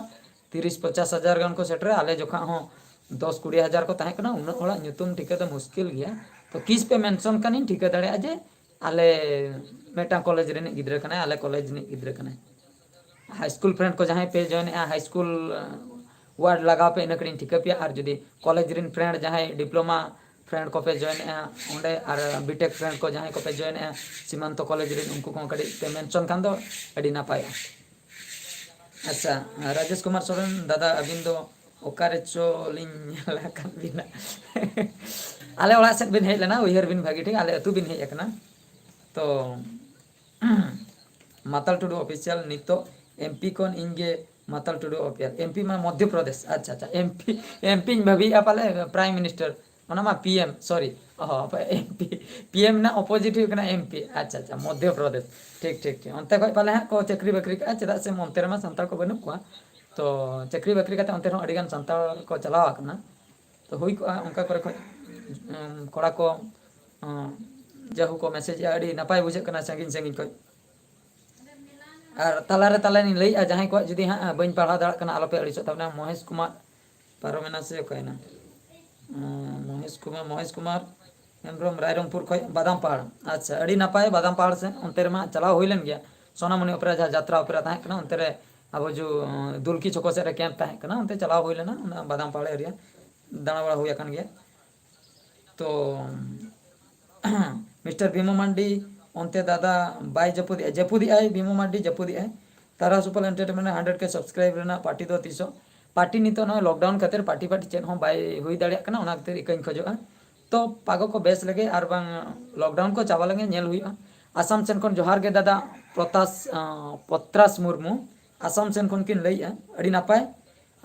ᱛᱤᱨᱤᱥ ᱯᱚᱧᱪᱟᱥ ᱦᱟᱡᱟᱨ ᱜᱟᱱ ᱠᱚ ᱥᱮᱴᱮᱨᱟ᱾ ᱟᱞᱮ ᱡᱚᱠᱷᱟ ᱦᱚᱸ ᱫᱚᱥ ᱠᱩᱲᱤ ᱦᱟᱡᱟᱨ ᱠᱚ ᱛᱟᱦᱮᱸ ᱠᱟᱱᱟ, ᱩᱱᱟᱹᱜ ᱦᱚᱲᱟᱜ ᱧᱩᱛᱩᱢ ᱴᱷᱤᱠᱟᱹ ᱫᱚ ᱢᱩᱥᱠᱤᱞ ᱜᱮᱭᱟ᱾ ᱛᱚ ᱠᱤᱥ ᱯᱮ ᱢᱮᱱᱥᱚᱱ ᱠᱷᱟᱱᱤᱧ ᱴᱷᱤᱠᱟᱹ ᱫᱟᱲᱮᱭᱟᱜᱼᱟ ᱡᱮ ᱟᱞᱮ ᱢᱤᱫᱴᱟᱝ ᱠᱚᱞᱮᱡᱽ ᱨᱤᱱᱤᱡ ᱜᱤᱫᱽᱨᱟᱹ ᱠᱟᱱᱟᱭ, ᱟᱞᱮ ᱠᱚᱞᱮᱡᱽ ᱨᱤᱱᱤᱡ ᱜᱤᱫᱽᱨᱟᱹ ᱠᱟᱱᱟᱭ᱾ ᱦᱟᱭ ᱥᱠᱩᱞ ᱯᱷᱨᱮᱱᱰ ᱠᱚ ᱡᱟᱦᱟᱸᱭ ᱯᱮ ᱡᱚᱭᱮᱱ ᱮᱜᱼᱟ, ᱦᱟᱭ ᱥᱠᱩᱞ, ᱟᱸ, ᱣᱟᱨᱰ ᱞᱟᱜᱟᱣ ᱯᱮ, ᱤᱱᱟᱹ ᱠᱷᱟᱱᱤᱧ ᱴᱷᱤᱠᱟᱹ ᱯᱮᱭᱟ᱾ ᱟᱨ ᱡᱩᱫᱤ ᱠᱚᱞᱮᱡᱽ ᱨᱤᱱ ᱯᱷᱨᱮᱱᱰ, ᱡᱟᱦᱟᱸᱭ ᱰᱤᱯᱞᱳᱢᱟ ᱯᱷᱨᱮᱱᱰ ᱠᱚᱯᱮ ᱡᱚᱭᱮᱱ ᱮᱜᱼᱟ ᱚᱸᱰᱮ, ᱟᱨ ᱵᱤᱴᱮᱠ ᱯᱷᱨᱮᱱᱰ ᱠᱚ ᱡᱟᱦᱟᱸᱭ ᱠᱚᱯᱮ ᱡᱚᱭᱮᱱ ᱮᱜᱼᱟ ᱥᱤᱢᱟᱱᱛᱚ ᱠᱚᱞᱮᱡᱽ ᱨᱤᱱ, ᱩᱱᱠᱩ ᱠᱚᱦᱚᱸ ᱠᱟᱹᱴᱤᱡ ᱯᱮ ᱢᱮᱱᱥᱚᱱ ᱠᱷᱟᱱ ᱫᱚ ᱟᱹᱰᱤ ᱱᱟᱯᱟᱭᱚᱜᱼᱟ᱾ ᱟᱪᱪᱷᱟ, ᱨᱟᱡᱮᱥ ᱠᱩᱢᱟᱨ ᱥᱚᱨᱮᱱ, ᱫᱟᱫᱟ ᱟᱹᱵᱤᱱ ᱫᱚ ᱚᱠᱟᱨᱮ ᱪᱚ ᱞᱤᱧ ᱧᱮᱞ ᱟᱠᱟᱫ ᱵᱤᱱᱟ? ᱟᱞᱮ ᱚᱲᱟᱜ ᱥᱮᱫ ᱵᱤᱱ ᱦᱮᱡ ᱞᱮᱱᱟ, ᱩᱭᱦᱟᱹᱨ ᱵᱤᱱ ᱵᱷᱟᱹᱜᱤ ᱴᱷᱤᱠ, ᱟᱞᱮ ᱟᱹᱛᱩ ᱵᱤᱱ ᱦᱮᱡ ᱟᱠᱟᱱᱟ᱾ ᱛᱚ ᱢᱟᱛᱟᱞ ᱴᱩᱰᱩ ᱚᱯᱷᱤᱥᱤᱭᱟᱞ, ᱱᱤᱛᱚᱜ ᱮᱢᱯᱤ ᱠᱷᱚᱱ ᱤᱧ ᱜᱮ ᱢᱟᱛᱟᱞ ᱴᱩᱰᱩ ᱚᱯᱷᱤᱥᱤᱭᱟᱞ᱾ ᱮᱢᱯᱤ ᱢᱟ ᱢᱚᱫᱽᱫᱷᱚ ᱯᱨᱚᱫᱮᱥ᱾ ᱟᱪᱪᱷᱟ, ᱟᱪᱪᱷᱟ, ᱮᱢᱯᱤ, ᱮᱢᱯᱤᱧ ᱵᱷᱟᱹᱵᱤᱭᱮᱫᱼᱟ ᱯᱟᱞᱮ ᱯᱨᱟᱭᱤᱢ ᱢᱤᱱᱤᱥᱴᱟᱨ, ᱚᱱᱟ ᱢᱟ ᱯᱤ ᱮᱢ, ᱥᱚᱨᱤ, ᱚᱦᱚ, ᱮᱢᱯᱤ, ᱯᱤ ᱮᱢ ᱨᱮᱱᱟᱜ ᱚᱯᱳᱡᱤᱴ ᱦᱩᱭᱩᱜ ᱠᱟᱱᱟ ᱮᱢᱯᱤ᱾ ᱟᱪᱪᱷᱟ, ᱟᱪᱪᱷᱟ, ᱢᱚᱫᱽᱫᱷᱚ ᱯᱨᱚᱫᱮᱥ, ᱴᱷᱤᱠ, ᱴᱷᱤᱠ, ᱴᱷᱤᱠ᱾ ᱚᱱᱛᱮ ᱠᱷᱚᱡ ᱯᱟᱞᱮ ᱦᱟᱸᱜ ᱠᱚ ᱪᱟᱹᱠᱨᱤ ᱵᱟᱹᱠᱨᱤ ᱠᱟᱜᱼᱟ, ᱪᱮᱫᱟᱜ ᱥᱮ ᱚᱱᱛᱮ ᱨᱮᱢᱟ ᱥᱟᱱᱛᱟᱲ ᱠᱚ ᱵᱟᱹᱱᱩᱜ ᱠᱚᱣᱟ᱾ ᱛᱚ ᱪᱟᱹᱠᱨᱤ ᱵᱟᱹᱠᱨᱤ ᱠᱟᱛᱮ ᱚᱱᱛᱮ ᱨᱮᱦᱚᱸ ᱟᱹᱰᱤᱜᱟᱱ ᱥᱟᱱᱛᱟᱲ ᱠᱚ ᱪᱟᱞᱟᱣ ᱟᱠᱟᱱᱟ᱾ ᱛᱚ ᱦᱩᱭ ᱠᱚᱜᱼᱟ ᱚᱱᱠᱟ ᱠᱚᱨᱮ ᱠᱷᱚᱡ, ᱩᱢ, ᱠᱚᱲᱟ ᱠᱚ, ᱩᱢ, ᱡᱟᱹᱦᱩ ᱠᱚ ᱢᱮᱥᱮᱡᱮᱜᱼᱟ, ᱟᱹᱰᱤ ᱱᱟᱯᱟᱭ ᱵᱩᱡᱷᱟᱹᱜ ᱠᱟᱱᱟ ᱥᱟᱺᱜᱤᱧ ᱥᱟᱺᱜᱤᱧ ᱠᱷᱚᱡ᱾ ᱟᱨ ᱛᱟᱞᱟᱨᱮ ᱛᱟᱞᱟᱨᱮᱧ ᱞᱟᱹᱭᱮᱜᱼᱟ, ᱡᱟᱦᱟᱸᱭ ᱠᱚᱣᱟᱜ ᱡᱩᱫᱤ ᱦᱟᱸᱜ ᱵᱟᱹᱧ ᱯᱟᱲᱦᱟᱣ ᱫᱟᱲᱮᱭᱟᱜ ᱠᱟᱱᱟ, ᱟᱞᱚᱯᱮ ᱟᱹᱲᱤᱥᱚᱜ ᱛᱟᱵᱚᱱᱟ᱾ ᱢᱚᱦᱮᱥ ᱠᱩᱢᱟᱨ ᱯᱟᱨᱚᱢᱮᱱᱟ ᱥᱮ ᱚᱠᱟᱭᱮᱱᱟ? ᱩᱸ, ᱢᱚᱦᱮᱥ ᱠᱩᱢᱟᱨ, ᱢᱚᱦᱮᱥ ᱠᱩᱢᱟᱨ ᱦᱮᱢᱵᱨᱚᱢ, ᱨᱟᱭᱨᱚᱝᱯᱩᱨ ᱠᱷᱚᱡ ᱵᱟᱫᱟᱢ ᱯᱟᱦᱟᱲ᱾ ᱟᱪᱪᱷᱟ, ᱟᱹᱰᱤ ᱱᱟᱯᱟᱭ᱾ ᱵᱟᱫᱟᱢ ᱯᱟᱦᱟᱲ ᱥᱮᱫ ᱚᱱᱛᱮ ᱨᱮᱢᱟ ᱪᱟᱞᱟᱣ ᱦᱩᱭ ᱞᱮᱱ ᱜᱮᱭᱟ, ᱥᱳᱱᱟᱢᱚᱱᱤ ᱚᱯᱮᱨᱟ, ᱡᱟᱦᱟᱸ ᱡᱟᱛᱨᱟ ᱚᱯᱮᱨᱟ ᱛᱟᱦᱮᱸ ᱠᱟᱱᱟ, ᱚᱱᱛᱮ ᱨᱮ ᱟᱵᱚ ᱡᱩ-, ᱫᱩᱞᱠᱤ ᱪᱷᱚᱠᱚ ᱥᱮᱫ ᱨᱮ ᱠᱮᱢᱯ ᱛᱟᱦᱮᱸ ᱠᱟᱱᱟ, ᱚᱱᱛᱮ ᱪᱟᱞᱟᱣ ᱦᱩᱭ ᱞᱮᱱᱟ, ᱚᱱᱟ ᱵᱟᱫᱟᱢ ᱯᱟᱦᱟᱲ ᱮᱨᱤᱭᱟ ᱫᱟᱬᱟ ᱵᱟᱲᱟ ᱦᱩᱭ ᱟᱠᱟᱱ ᱜᱮᱭᱟ᱾ ᱛᱚ ᱢᱤᱥᱴᱟᱨ ᱵᱷᱤᱢᱚ ᱢᱟᱱᱰᱤ, ᱚᱱᱛᱮ ᱫᱟᱫᱟ ᱵᱟᱭ ᱡᱟᱹᱯᱩᱫᱮᱜᱼᱟ? ᱡᱟᱹᱯᱩᱫᱮᱜᱼᱟᱭ, ᱵᱷᱤᱢᱩ ᱢᱟᱨᱰᱤ ᱡᱟᱹᱯᱩᱫᱮᱜᱼᱟᱭ᱾ ᱛᱟᱨᱟ ᱥᱩᱯᱟᱞ ᱮᱱᱴᱟᱨᱴᱮᱱᱢᱮᱱᱴ ᱦᱟᱱᱰᱨᱮᱰ ᱠᱮ ᱥᱟᱵᱥᱠᱨᱟᱭᱤᱵ ᱨᱮᱱᱟᱜ ᱯᱟᱨᱴᱤ ᱫᱚ ᱛᱤᱥᱚᱜ? ᱯᱟᱨᱴᱤ ᱱᱤᱛᱚᱜ ᱱᱚᱜᱼᱚᱭ ᱞᱚᱠᱰᱟᱣᱩᱱ ᱠᱷᱟᱹᱛᱤᱨ ᱯᱟᱨᱴᱤ ᱯᱟᱨᱴᱤ ᱪᱮᱫ ᱦᱚᱸ ᱵᱟᱭ ᱦᱩᱭ ᱫᱟᱲᱮᱭᱟᱜ ᱠᱟᱱᱟ, ᱚᱱᱟ ᱠᱷᱟᱹᱛᱤᱨ ᱤᱠᱟᱹᱧ ᱠᱷᱚᱡᱚᱜᱼᱟ᱾ ᱛᱚ ᱯᱟᱜᱚ ᱠᱚ ᱵᱮᱥ ᱞᱮᱜᱮ ᱟᱨ ᱵᱟᱝ ᱞᱚᱠᱰᱟᱣᱩᱱ ᱠᱚ ᱪᱟᱵᱟ ᱞᱮᱱᱜᱮ ᱧᱮᱞ ᱦᱩᱭᱩᱜᱼᱟ᱾ ᱟᱥᱟᱢ ᱥᱮᱱ ᱠᱷᱚᱱ ᱡᱚᱦᱟᱨ ᱜᱮ ᱫᱟᱫᱟ ᱯᱨᱚᱛᱟᱥ, ᱟᱸ, ᱯᱚᱛᱨᱟᱥ ᱢᱩᱨᱢᱩ, ᱟᱥᱟᱢ ᱥᱮᱱ ᱠᱷᱚᱱ ᱠᱤᱱ ᱞᱟᱹᱭᱮᱜᱼᱟ᱾ ᱟᱹᱰᱤ ᱱᱟᱯᱟᱭ,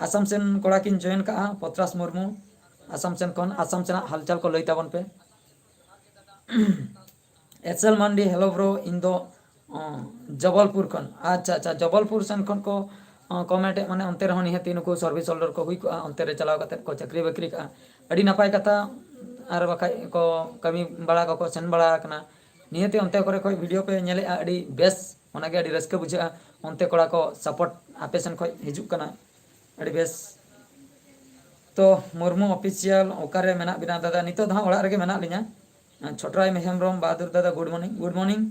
ᱟᱥᱟᱢ ᱥᱮᱱ ᱠᱚᱲᱟ ᱠᱤᱱ ᱡᱚᱭᱮᱱ ᱠᱟᱜᱼᱟ, ᱯᱚᱛᱨᱟᱥ ᱢᱩᱨᱢᱩ, ᱟᱥᱟᱢ ᱥᱮᱱ ᱠᱷᱚᱱ᱾ ᱟᱥᱟᱢ ᱥᱮᱱᱟᱜ ᱦᱟᱞᱪᱟᱞ ᱠᱚ ᱞᱟᱹᱭ ᱛᱟᱵᱚᱱ ᱯᱮ᱾ ᱮᱥᱮᱞ ᱢᱟᱱᱰᱤ, hello bro, ᱤᱧ ᱫᱚ, ᱚ, ᱡᱚᱵᱚᱞᱯᱩᱨ ᱠᱷᱚᱱ᱾ ᱟᱪᱪᱷᱟ, ᱟᱪᱪᱷᱟ, ᱡᱚᱵᱚᱞᱯᱩᱨ ᱥᱮᱱ ᱠᱷᱚᱱ ᱠᱚ, ᱚ, ᱠᱚᱢᱮᱱᱴ ᱮᱫ, ᱢᱟᱱᱮ ᱚᱱᱛᱮ ᱨᱮᱦᱚᱸ ᱱᱤᱦᱟᱹᱛᱤ ᱱᱩᱠᱩ ᱥᱟᱨᱵᱷᱤᱥ ᱦᱳᱞᱰᱟᱨ ᱠᱚ ᱦᱩᱭ ᱠᱚᱜᱼᱟ, ᱚᱱᱛᱮ ᱨᱮ ᱪᱟᱞᱟᱣ ᱠᱟᱛᱮ ᱠᱚ ᱪᱟᱹᱠᱨᱤ ᱵᱟᱹᱠᱨᱤ ᱠᱟᱜᱼᱟ᱾ ᱟᱹᱰᱤ ᱱᱟᱯᱟᱭ ᱠᱟᱛᱷᱟ᱾ ᱟᱨ ᱵᱟᱠᱷᱟᱡ ᱠᱚ ᱠᱟᱹᱢᱤ ᱵᱟᱲᱟ ᱠᱚᱠᱚ ᱥᱮᱱ ᱵᱟᱲᱟ ᱟᱠᱟᱱᱟ᱾ ᱱᱤᱦᱟᱹᱛᱤ ᱚᱱᱛᱮ ᱠᱚᱨᱮ ᱠᱷᱚᱡ ᱵᱷᱤᱰᱤᱭᱳ ᱯᱮ ᱧᱮᱞᱮᱫᱼᱟ, ᱟᱹᱰᱤ ᱵᱮᱥ, ᱚᱱᱟᱜᱮ ᱟᱹᱰᱤ ᱨᱟᱹᱥᱠᱟᱹ ᱵᱩᱡᱷᱟᱹᱜᱼᱟ᱾ ᱚᱱᱛᱮ ᱠᱚᱲᱟ ᱠᱚ ᱥᱟᱯᱳᱨᱴ ᱟᱯᱮ ᱥᱮᱱ ᱠᱷᱚᱡ ᱦᱤᱡᱩᱜ ᱠᱟᱱᱟ, ᱟᱹᱰᱤ ᱵᱮᱥ᱾ ᱛᱚ ᱢᱩᱨᱢᱩ ᱚᱯᱷᱤᱥᱤᱭᱟᱞ, ᱚᱠᱟᱨᱮ ᱢᱮᱱᱟᱜ ᱵᱤᱱᱟ ᱫᱟᱫᱟ? ᱱᱤᱛᱚᱜ ᱫᱚ ᱦᱟᱸᱜ ᱚᱲᱟᱜ ᱨᱮᱜᱮ ᱢᱮᱱᱟᱜ ᱞᱤᱧᱟ᱾ ᱪᱷᱚᱴᱨᱟᱭ ᱦᱮᱢᱵᱨᱚᱢ, ᱵᱟᱦᱟᱫᱩᱨ ᱫᱟᱫᱟ, ᱜᱩᱰ ᱢᱚᱨᱱᱤᱝ, ᱜᱩᱰ ᱢᱚᱨᱱᱤᱝ᱾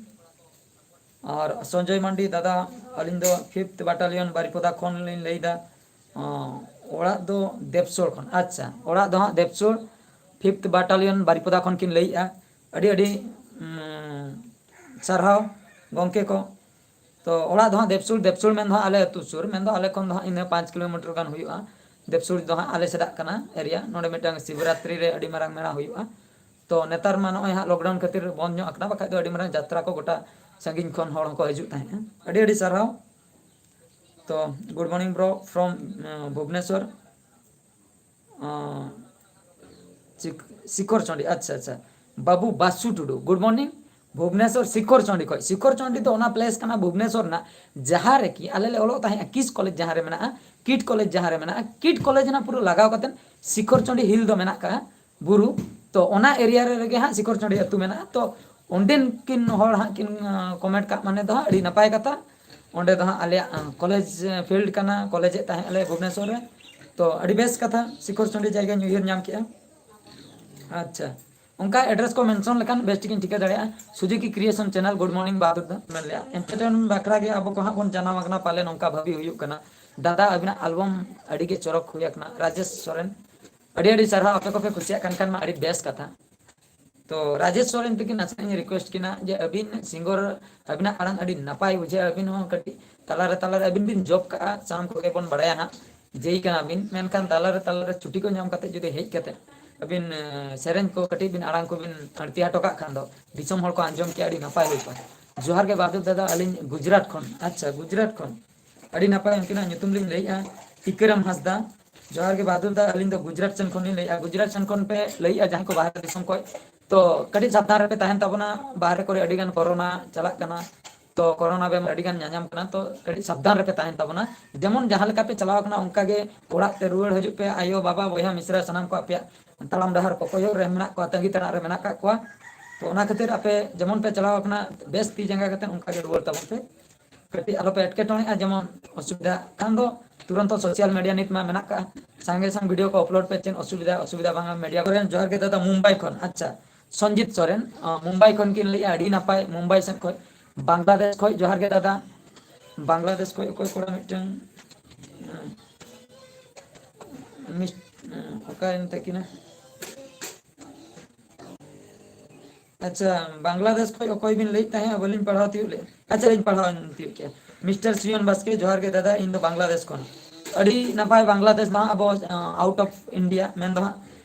ᱟᱨ ᱥᱚᱧᱡᱚᱭ ᱢᱟᱱᱰᱤ, ᱫᱟᱫᱟ, ᱟᱹᱞᱤᱧ ᱫᱚ ᱯᱷᱤᱯᱛᱷ ᱵᱟᱴᱟᱞᱤᱭᱚᱱ ᱵᱟᱨᱤᱯᱚᱫᱟ ᱠᱷᱚᱱ ᱞᱤᱧ ᱞᱟᱹᱭᱫᱟ᱾ ᱚ, ᱚᱲᱟᱜ ᱫᱚ ᱫᱮᱯᱥᱳᱲ ᱠᱷᱚᱱ᱾ ᱟᱪᱪᱷᱟ, ᱚᱲᱟᱜ ᱫᱚ ᱦᱟᱸᱜ ᱫᱮᱯᱥᱳᱲ, ᱯᱷᱤᱯᱛᱷ ᱵᱟᱴᱟᱞᱤᱭᱚᱱ ᱵᱟᱨᱤᱯᱚᱫᱟ ᱠᱷᱚᱱ ᱠᱤᱱ ᱞᱟᱹᱭᱮᱜᱼᱟ᱾ ᱟᱹᱰᱤ ᱟᱹᱰᱤ, ᱩᱢ, ᱥᱟᱨᱦᱟᱣ ᱜᱚᱢᱠᱮ ᱠᱚ᱾ ᱛᱚ ᱚᱲᱟᱜ ᱫᱚ ᱦᱟᱸᱜ ᱫᱮᱯᱥᱩᱲ, ᱫᱮᱯᱥᱩᱲ ᱢᱮᱱᱫᱚ ᱦᱟᱸᱜ ᱟᱞᱮ ᱟᱹᱛᱩ ᱥᱩᱨ, ᱢᱮᱱᱫᱚ ᱟᱞᱮ ᱠᱷᱚᱱ ᱫᱚ ᱦᱟᱸᱜ ᱤᱱᱟᱹ ᱯᱟᱸᱪ ᱠᱤᱞᱳᱢᱤᱴᱟᱨ ᱜᱟᱱ ᱦᱩᱭᱩᱜᱼᱟ᱾ ᱫᱮᱯᱥᱩᱲ ᱫᱚ ᱦᱟᱸᱜ ᱟᱞᱮ ᱥᱮᱫᱟᱜ ᱠᱟᱱᱟ ᱮᱨᱤᱭᱟ᱾ ᱱᱚᱰᱮ ᱢᱤᱫᱴᱟᱝ ᱥᱤᱵᱚᱨᱟᱛᱨᱤ ᱨᱮ ᱟᱹᱰᱤ ᱢᱟᱨᱟᱝ ᱢᱮᱞᱟ ᱦᱩᱭᱩᱜᱼᱟ᱾ ᱛᱚ ᱱᱮᱛᱟᱨ ᱢᱟ ᱱᱚᱜᱼᱚᱭ ᱦᱟᱸᱜ ᱞᱚᱠᱰᱟᱣᱩᱱ ᱠᱷᱟᱹᱛᱤᱨ ᱵᱚᱱᱫ ᱧᱚᱜ ᱟᱠᱟᱱᱟ, ᱵᱟᱠᱷᱟᱡ ᱫᱚ ᱟᱹᱰᱤ ᱢᱟᱨᱟᱝ ᱡᱟᱛᱨᱟ ᱠᱚ ᱜᱚᱴᱟ ᱥᱟᱺᱜᱤᱧ ᱠᱷᱚᱱ ᱦᱚᱲ ᱦᱚᱸᱠᱚ ᱦᱤᱡᱩᱜ ᱛᱟᱦᱮᱸᱜᱼᱟ᱾ ᱟᱹᱰᱤ ᱟᱹᱰᱤ ᱥᱟᱨᱦᱟᱣ᱾ ᱛᱚ good morning bro from, ᱟᱸ, ᱵᱷᱩᱵᱽᱱᱮᱥᱚᱨ᱾ ᱟᱸ, ᱥᱤᱠ-, ᱥᱤᱠᱷᱚᱨ ᱪᱚᱸᱰᱤ, ᱟᱪᱪᱷᱟ ᱟᱪᱪᱷᱟ᱾ ᱵᱟᱹᱵᱩ ᱵᱟᱥᱩ ᱴᱩᱰᱩ, good morning᱾ ᱵᱷᱩᱵᱽᱱᱮᱥᱚᱨ ᱥᱤᱠᱷᱚᱨ ᱪᱚᱸᱰᱤ ᱠᱷᱚᱡ᱾ ᱥᱤᱠᱷᱚᱨ ᱪᱚᱸᱰᱤ ᱫᱚ ᱚᱱᱟ ᱯᱞᱮᱥ ᱠᱟᱱᱟ ᱵᱷᱩᱵᱽᱱᱮᱥᱚᱨ ᱨᱮᱱᱟᱜ, ᱡᱟᱦᱟᱸ ᱨᱮᱠᱤ ᱟᱞᱮ ᱞᱮ ᱚᱞᱚᱜ ᱛᱟᱦᱮᱸᱜᱼᱟ ᱠᱤᱥ ᱠᱚᱞᱮᱡᱽ ᱡᱟᱦᱟᱸ ᱨᱮ ᱢᱮᱱᱟᱜᱼᱟ, ᱠᱤᱴ ᱠᱚᱞᱮᱡᱽ ᱡᱟᱦᱟᱸ ᱨᱮ ᱢᱮᱱᱟᱜᱼᱟ, ᱠᱤᱴ ᱠᱚᱞᱮᱡᱽ ᱨᱮᱱᱟᱜ ᱯᱩᱨᱟᱹ ᱞᱟᱜᱟᱣ ᱠᱟᱛᱮ ᱥᱤᱠᱷᱚᱨ ᱪᱚᱸᱰᱤ ᱦᱤᱞ ᱫᱚ ᱢᱮᱱᱟᱜ ᱠᱟᱜᱼᱟ, ᱵᱩᱨᱩ᱾ ᱛᱚ ᱚᱱᱟ ᱮᱨᱤᱭᱟ ᱨᱮ ᱨᱮᱜᱮ ᱦᱟᱸᱜ ᱥᱤᱠᱷᱚᱨ ᱪᱚᱸᱰᱤ ᱟᱹᱛᱩ ᱢᱮᱱᱟᱜᱼᱟ᱾ ᱛᱚ ᱚᱸᱰᱮᱱ ᱠᱤᱱ ᱦᱚᱲ ᱦᱟᱸᱜ ᱠᱤᱱ, ᱟᱸ, ᱠᱚᱢᱮᱱᱴ ᱠᱟᱜ ᱢᱟᱱᱮ ᱫᱚ ᱦᱟᱸᱜ ᱟᱹᱰᱤ ᱱᱟᱯᱟᱭ ᱠᱟᱛᱷᱟ᱾ ᱚᱸᱰᱮ ᱫᱚ ᱦᱟᱸᱜ ᱟᱞᱮᱭᱟᱜ, ᱟᱸ, ᱠᱚᱞᱮᱡᱽ ᱯᱷᱤᱞᱰ ᱠᱟᱱᱟ, ᱠᱚᱞᱮᱡᱽ ᱮᱫ ᱛᱟᱦᱮᱸᱫ ᱟᱞᱮ ᱵᱷᱩᱵᱽᱱᱮᱥᱚᱨ ᱨᱮ᱾ ᱛᱚ ᱟᱹᱰᱤ ᱵᱮᱥ ᱠᱟᱛᱷᱟ, ᱥᱤᱠᱷᱚᱨ ᱪᱚᱸᱰᱤ ᱡᱟᱭᱜᱟᱧ ᱩᱭᱦᱟᱹᱨ ᱧᱟᱢ ᱠᱮᱜᱼᱟ᱾ ᱟᱪᱪᱷᱟ, ᱚᱱᱠᱟ ᱮᱰᱨᱮᱥ ᱠᱚ ᱢᱮᱱᱥᱚᱱ ᱞᱮᱠᱷᱟᱱ ᱵᱮᱥ ᱴᱷᱤᱠ ᱤᱧ ᱴᱷᱤᱠᱟᱹ ᱫᱟᱲᱮᱭᱟᱜᱼᱟ᱾ ᱥᱩᱡᱩᱠᱤ ᱠᱨᱤᱭᱮᱥᱚᱱ ᱪᱮᱱᱮᱞ, good morning ᱵᱟᱦᱟᱫᱩᱨ ᱫᱟ᱾ ᱢᱮᱱ ᱞᱮᱜᱼᱟ, ᱮᱱᱴᱟᱨᱴᱮᱱᱢᱮᱱᱴ ᱵᱟᱠᱷᱨᱟ ᱜᱮ ᱟᱵᱚ ᱠᱚ ᱦᱟᱸᱜ ᱵᱚᱱ ᱡᱟᱱᱟᱢ ᱟᱠᱟᱱᱟ, ᱯᱟᱞᱮ ᱱᱚᱝᱠᱟ ᱵᱷᱟᱹᱵᱤ ᱦᱩᱭᱩᱜ ᱠᱟᱱᱟ᱾ ᱫᱟᱫᱟ, ᱟᱹᱵᱤᱱᱟᱜ ᱟᱞᱵᱟᱢ ᱟᱹᱰᱤ ᱜᱮ ᱪᱚᱨᱚᱠ ᱦᱩᱭ ᱟᱠᱟᱱᱟ᱾ ᱨᱟᱡᱮᱥ ᱥᱚᱨᱮᱱ, ᱟᱹᱰᱤ ᱟᱹᱰᱤ ᱥᱟᱨᱦᱟᱣ, ᱟᱯᱮ ᱠᱚᱯᱮ ᱠᱩᱥᱤᱭᱟᱜ ᱠᱟᱱ ᱠᱷᱟᱱ ᱢᱟ ᱟᱹᱰᱤ ᱵᱮᱥ ᱠᱟᱛᱷᱟ᱾ ᱛᱚ ᱨᱟᱡᱮᱥ ᱥᱚᱨᱮᱱ ᱛᱟᱹᱠᱤᱱ ᱱᱟᱥᱮᱱᱟᱜ ᱤᱧ request ᱠᱤᱱᱟ ᱡᱮ ᱟᱹᱵᱤᱱ singer, ᱟᱹᱵᱤᱱᱟᱜ ᱟᱲᱟᱝ ᱟᱹᱰᱤ ᱱᱟᱯᱟᱭ ᱵᱩᱡᱷᱟᱹᱜᱼᱟ, ᱟᱹᱵᱤᱱ ᱦᱚᱸ ᱠᱟᱹᱴᱤᱡ ᱛᱟᱞᱟᱨᱮ ᱛᱟᱞᱟᱨᱮ ᱟᱹᱵᱤᱱ ᱵᱤᱱ job ᱠᱟᱜᱼᱟ, ᱥᱟᱱᱟᱢ ᱠᱚᱜᱮ ᱵᱚᱱ ᱵᱟᱲᱟᱭᱟ ᱦᱟᱸᱜ ᱡᱮᱭ ᱠᱟᱱᱟ ᱵᱤᱱ, ᱢᱮᱱᱠᱷᱟᱱ ᱛᱟᱞᱟᱨᱮ ᱛᱟᱞᱟᱨᱮ ᱪᱷᱩᱴᱤ ᱠᱚ ᱧᱟᱢ ᱠᱟᱛᱮ ᱡᱩᱫᱤ ᱦᱮᱡ ᱠᱟᱛᱮ ᱟᱹᱵᱤᱱ ᱥᱮᱨᱮᱧ ᱠᱚ ᱠᱟᱹᱴᱤᱡ ᱵᱤᱱ ᱟᱲᱟᱝ ᱠᱚᱵᱤᱱ ᱟᱹᱲᱛᱤ ᱦᱚᱴᱚ ᱠᱟᱜ ᱠᱷᱟᱱ ᱫᱚ ᱫᱤᱥᱚᱢ ᱦᱚᱲ ᱠᱚ ᱟᱸᱡᱚᱢ ᱠᱮᱭᱟ, ᱟᱹᱰᱤ ᱱᱟᱯᱟᱭ ᱦᱩᱭ ᱠᱚᱜᱼᱟ᱾ ᱡᱚᱦᱟᱨ ᱜᱮ ᱵᱟᱫᱩᱞ ᱫᱟᱫᱟ, ᱟᱹᱞᱤᱧ ᱜᱩᱡᱽᱨᱟᱴ ᱠᱷᱚᱱ᱾ ᱟᱪᱪᱷᱟ, ᱜᱩᱡᱽᱨᱟᱴ ᱠᱷᱚᱱ, ᱟᱹᱰᱤ ᱱᱟᱯᱟᱭ, ᱩᱱᱠᱤᱱᱟᱜ ᱧᱩᱛᱩᱢ ᱞᱤᱧ ᱞᱟᱹᱭᱮᱜᱼᱟ, ᱴᱤᱠᱟᱹᱨᱟᱢ ᱦᱟᱸᱥᱫᱟ᱾ ᱡᱚᱦᱟᱨ ᱜᱮ ᱵᱟᱫᱩᱞ ᱫᱟ, ᱟᱹᱞᱤᱧ ᱫᱚ ᱜᱩᱡᱽᱨᱟᱴ ᱥᱮᱱ ᱠᱷᱚᱱ ᱞᱤᱧ ᱞᱟᱹᱭᱮᱜᱼᱟ᱾ ᱜᱩᱡᱽᱨᱟᱴ ᱥᱮᱱ ᱠᱷᱚᱱ ᱯᱮ ᱞᱟᱹᱭᱮᱜᱼᱟ ᱡᱟᱦᱟᱸᱭ ᱠᱚ ᱵᱟᱦᱨᱮ ᱫᱤᱥᱚᱢ ᱠᱷᱚᱱ, ᱛᱚ ᱠᱟᱹᱴᱤᱡ ᱥᱟᱵᱫᱷᱟᱱ ᱨᱮᱯᱮ ᱛᱟᱦᱮᱱ ᱛᱟᱵᱚᱱᱟ, ᱵᱟᱦᱨᱮ ᱠᱚᱨᱮ ᱟᱹᱰᱤ ᱜᱟᱱ ᱠᱳᱨᱳᱱᱟ ᱪᱟᱞᱟᱜ ᱠᱟᱱᱟ, ᱛᱚ ᱠᱳᱨᱳᱱᱟ ᱵᱮᱢᱟᱨ ᱟᱹᱰᱤ ᱜᱟᱱ ᱧᱟᱧᱟᱢ ᱠᱟᱱᱟ, ᱛᱚ ᱠᱟᱹᱴᱤᱡ ᱥᱟᱵᱫᱷᱟᱱ ᱨᱮᱯᱮ ᱛᱟᱦᱮᱱ ᱛᱟᱵᱚᱱᱟ᱾ ᱡᱮᱢᱚᱱ ᱡᱟᱦᱟᱸ ᱞᱮᱠᱟ ᱯᱮ ᱪᱟᱞᱟᱣ ᱠᱟᱱᱟ ᱚᱱᱠᱟ ᱜᱮ ᱚᱲᱟᱜ ᱛᱮ ᱨᱩᱣᱟᱹᱲ ᱦᱤᱡᱩᱜ ᱯᱮ, ᱟᱭᱳ ᱵᱟᱵᱟ ᱵᱚᱭᱦᱟ ᱢᱤᱥᱨᱟ ᱥᱟᱱᱟᱢ ᱠᱚ ᱟᱯᱮᱭᱟᱜ ᱛᱟᱲᱟᱢ ᱰᱟᱦᱟᱨ ᱠᱚ ᱠᱚᱭᱚᱜ ᱨᱮ ᱢᱮᱱᱟᱜ ᱠᱚᱣᱟ, ᱛᱟᱺᱜᱤ ᱛᱟᱲᱟᱜ ᱨᱮ ᱢᱮᱱᱟᱜ ᱠᱟᱜ ᱠᱚᱣᱟ᱾ ᱛᱚ ᱚᱱᱟ ᱠᱷᱟᱹᱛᱤᱨ ᱟᱯᱮ ᱡᱮᱢᱚᱱ ᱯᱮ ᱪᱟᱞᱟᱣ ᱠᱟᱱᱟ ᱵᱮᱥ ᱛᱤ ᱡᱟᱸᱜᱟ ᱠᱟᱛᱮ ᱚᱱᱠᱟ ᱜᱮ ᱨᱩᱣᱟᱹᱲ ᱛᱟᱵᱚᱱ ᱯᱮ᱾ ᱠᱟᱹᱴᱤᱡ ᱟᱞᱚᱯᱮ ᱮᱴᱠᱮᱴᱚᱬᱮᱜᱼᱟ, ᱡᱮᱢᱚᱱ ᱚᱥᱩᱵᱤᱫᱷᱟ ᱠᱷᱟᱱ ᱫᱚ ᱛᱩᱨᱚᱱᱛᱚ social media ᱱᱤᱛ ᱢᱟ ᱢᱮᱱᱟᱜ ᱠᱟᱜᱼᱟ, ᱥᱟᱸᱜᱮ ᱥᱟᱝ video ᱠᱚ upload ᱯᱮ, ᱪᱮᱫ ᱚᱥᱩᱵᱤᱫᱷᱟ, ᱚᱥᱩᱵᱤᱫᱷᱟ ᱵᱟᱝᱟ᱾ ᱢᱤᱰᱤᱭᱟ ᱠᱚᱨᱮᱱ ᱡᱚᱦᱟᱨ ᱜᱮ ᱫᱟᱫᱟ ᱢᱩᱢᱵᱟᱭ ᱠᱷᱚᱱ᱾ ᱟᱪᱪᱷᱟ, ᱥᱚᱧᱡᱤᱛ ᱥᱚᱨᱮᱱ, ᱟᱸ, ᱢᱩᱢᱵᱟᱭ ᱠᱷᱚᱱ ᱠᱤᱱ ᱞᱟᱹᱭᱮᱜᱼᱟ, ᱟᱹᱰᱤ ᱱᱟᱯᱟᱭ ᱢᱩᱢᱵᱟᱭ ᱥᱮᱫ ᱠᱷᱚᱱ᱾ ᱵᱟᱝᱞᱟᱫᱮᱥ ᱠᱷᱚᱱ ᱡᱚᱦᱟᱨ ᱜᱮ ᱫᱟᱫᱟ᱾ ᱵᱟᱝᱞᱟᱫᱮᱥ ᱠᱷᱚᱱ ᱚᱠᱚᱭ ᱠᱚᱲᱟ ᱢᱤᱫᱴᱟᱝ, ᱟᱸ, ᱢᱤᱥ-, ᱟᱸ, ᱚᱠᱟᱭᱮᱱ ᱛᱟᱹᱠᱤᱱᱟ? ᱟᱪᱪᱷᱟ, ᱵᱟᱝᱞᱟᱫᱮᱥ ᱠᱷᱚᱱ ᱚᱠᱚᱭ ᱵᱤᱱ ᱞᱟᱹᱭᱮᱫ ᱛᱟᱦᱮᱸᱫ? ᱵᱟᱹᱞᱤᱧ ᱯᱟᱲᱦᱟᱣ ᱛᱤᱭᱳᱜ ᱞᱮᱫ᱾ ᱟᱪᱪᱷᱟ, ᱞᱤᱧ ᱯᱟᱲᱦᱟᱣ ᱛᱤᱭᱳᱜ ᱠᱮᱜᱼᱟ᱾ ᱢᱤᱥᱴᱟᱨ ᱥᱤᱭᱚᱱ ᱵᱟᱥᱠᱮ, ᱡᱚᱦᱟᱨ ᱜᱮ ᱫᱟᱫᱟ, ᱤᱧ ᱫᱚ ᱵᱟᱝᱞᱟᱫᱮᱥ ᱠᱷᱚᱱ᱾ ᱟᱹᱰᱤ ᱱᱟᱯᱟᱭ, ᱵᱟᱝᱞᱟᱫᱮᱥ ᱫᱚ ᱦᱟᱸᱜ ᱟᱵᱚ, ᱟᱸ, out of India, ᱢᱮᱱ ᱫᱚ ᱦᱟᱸᱜ,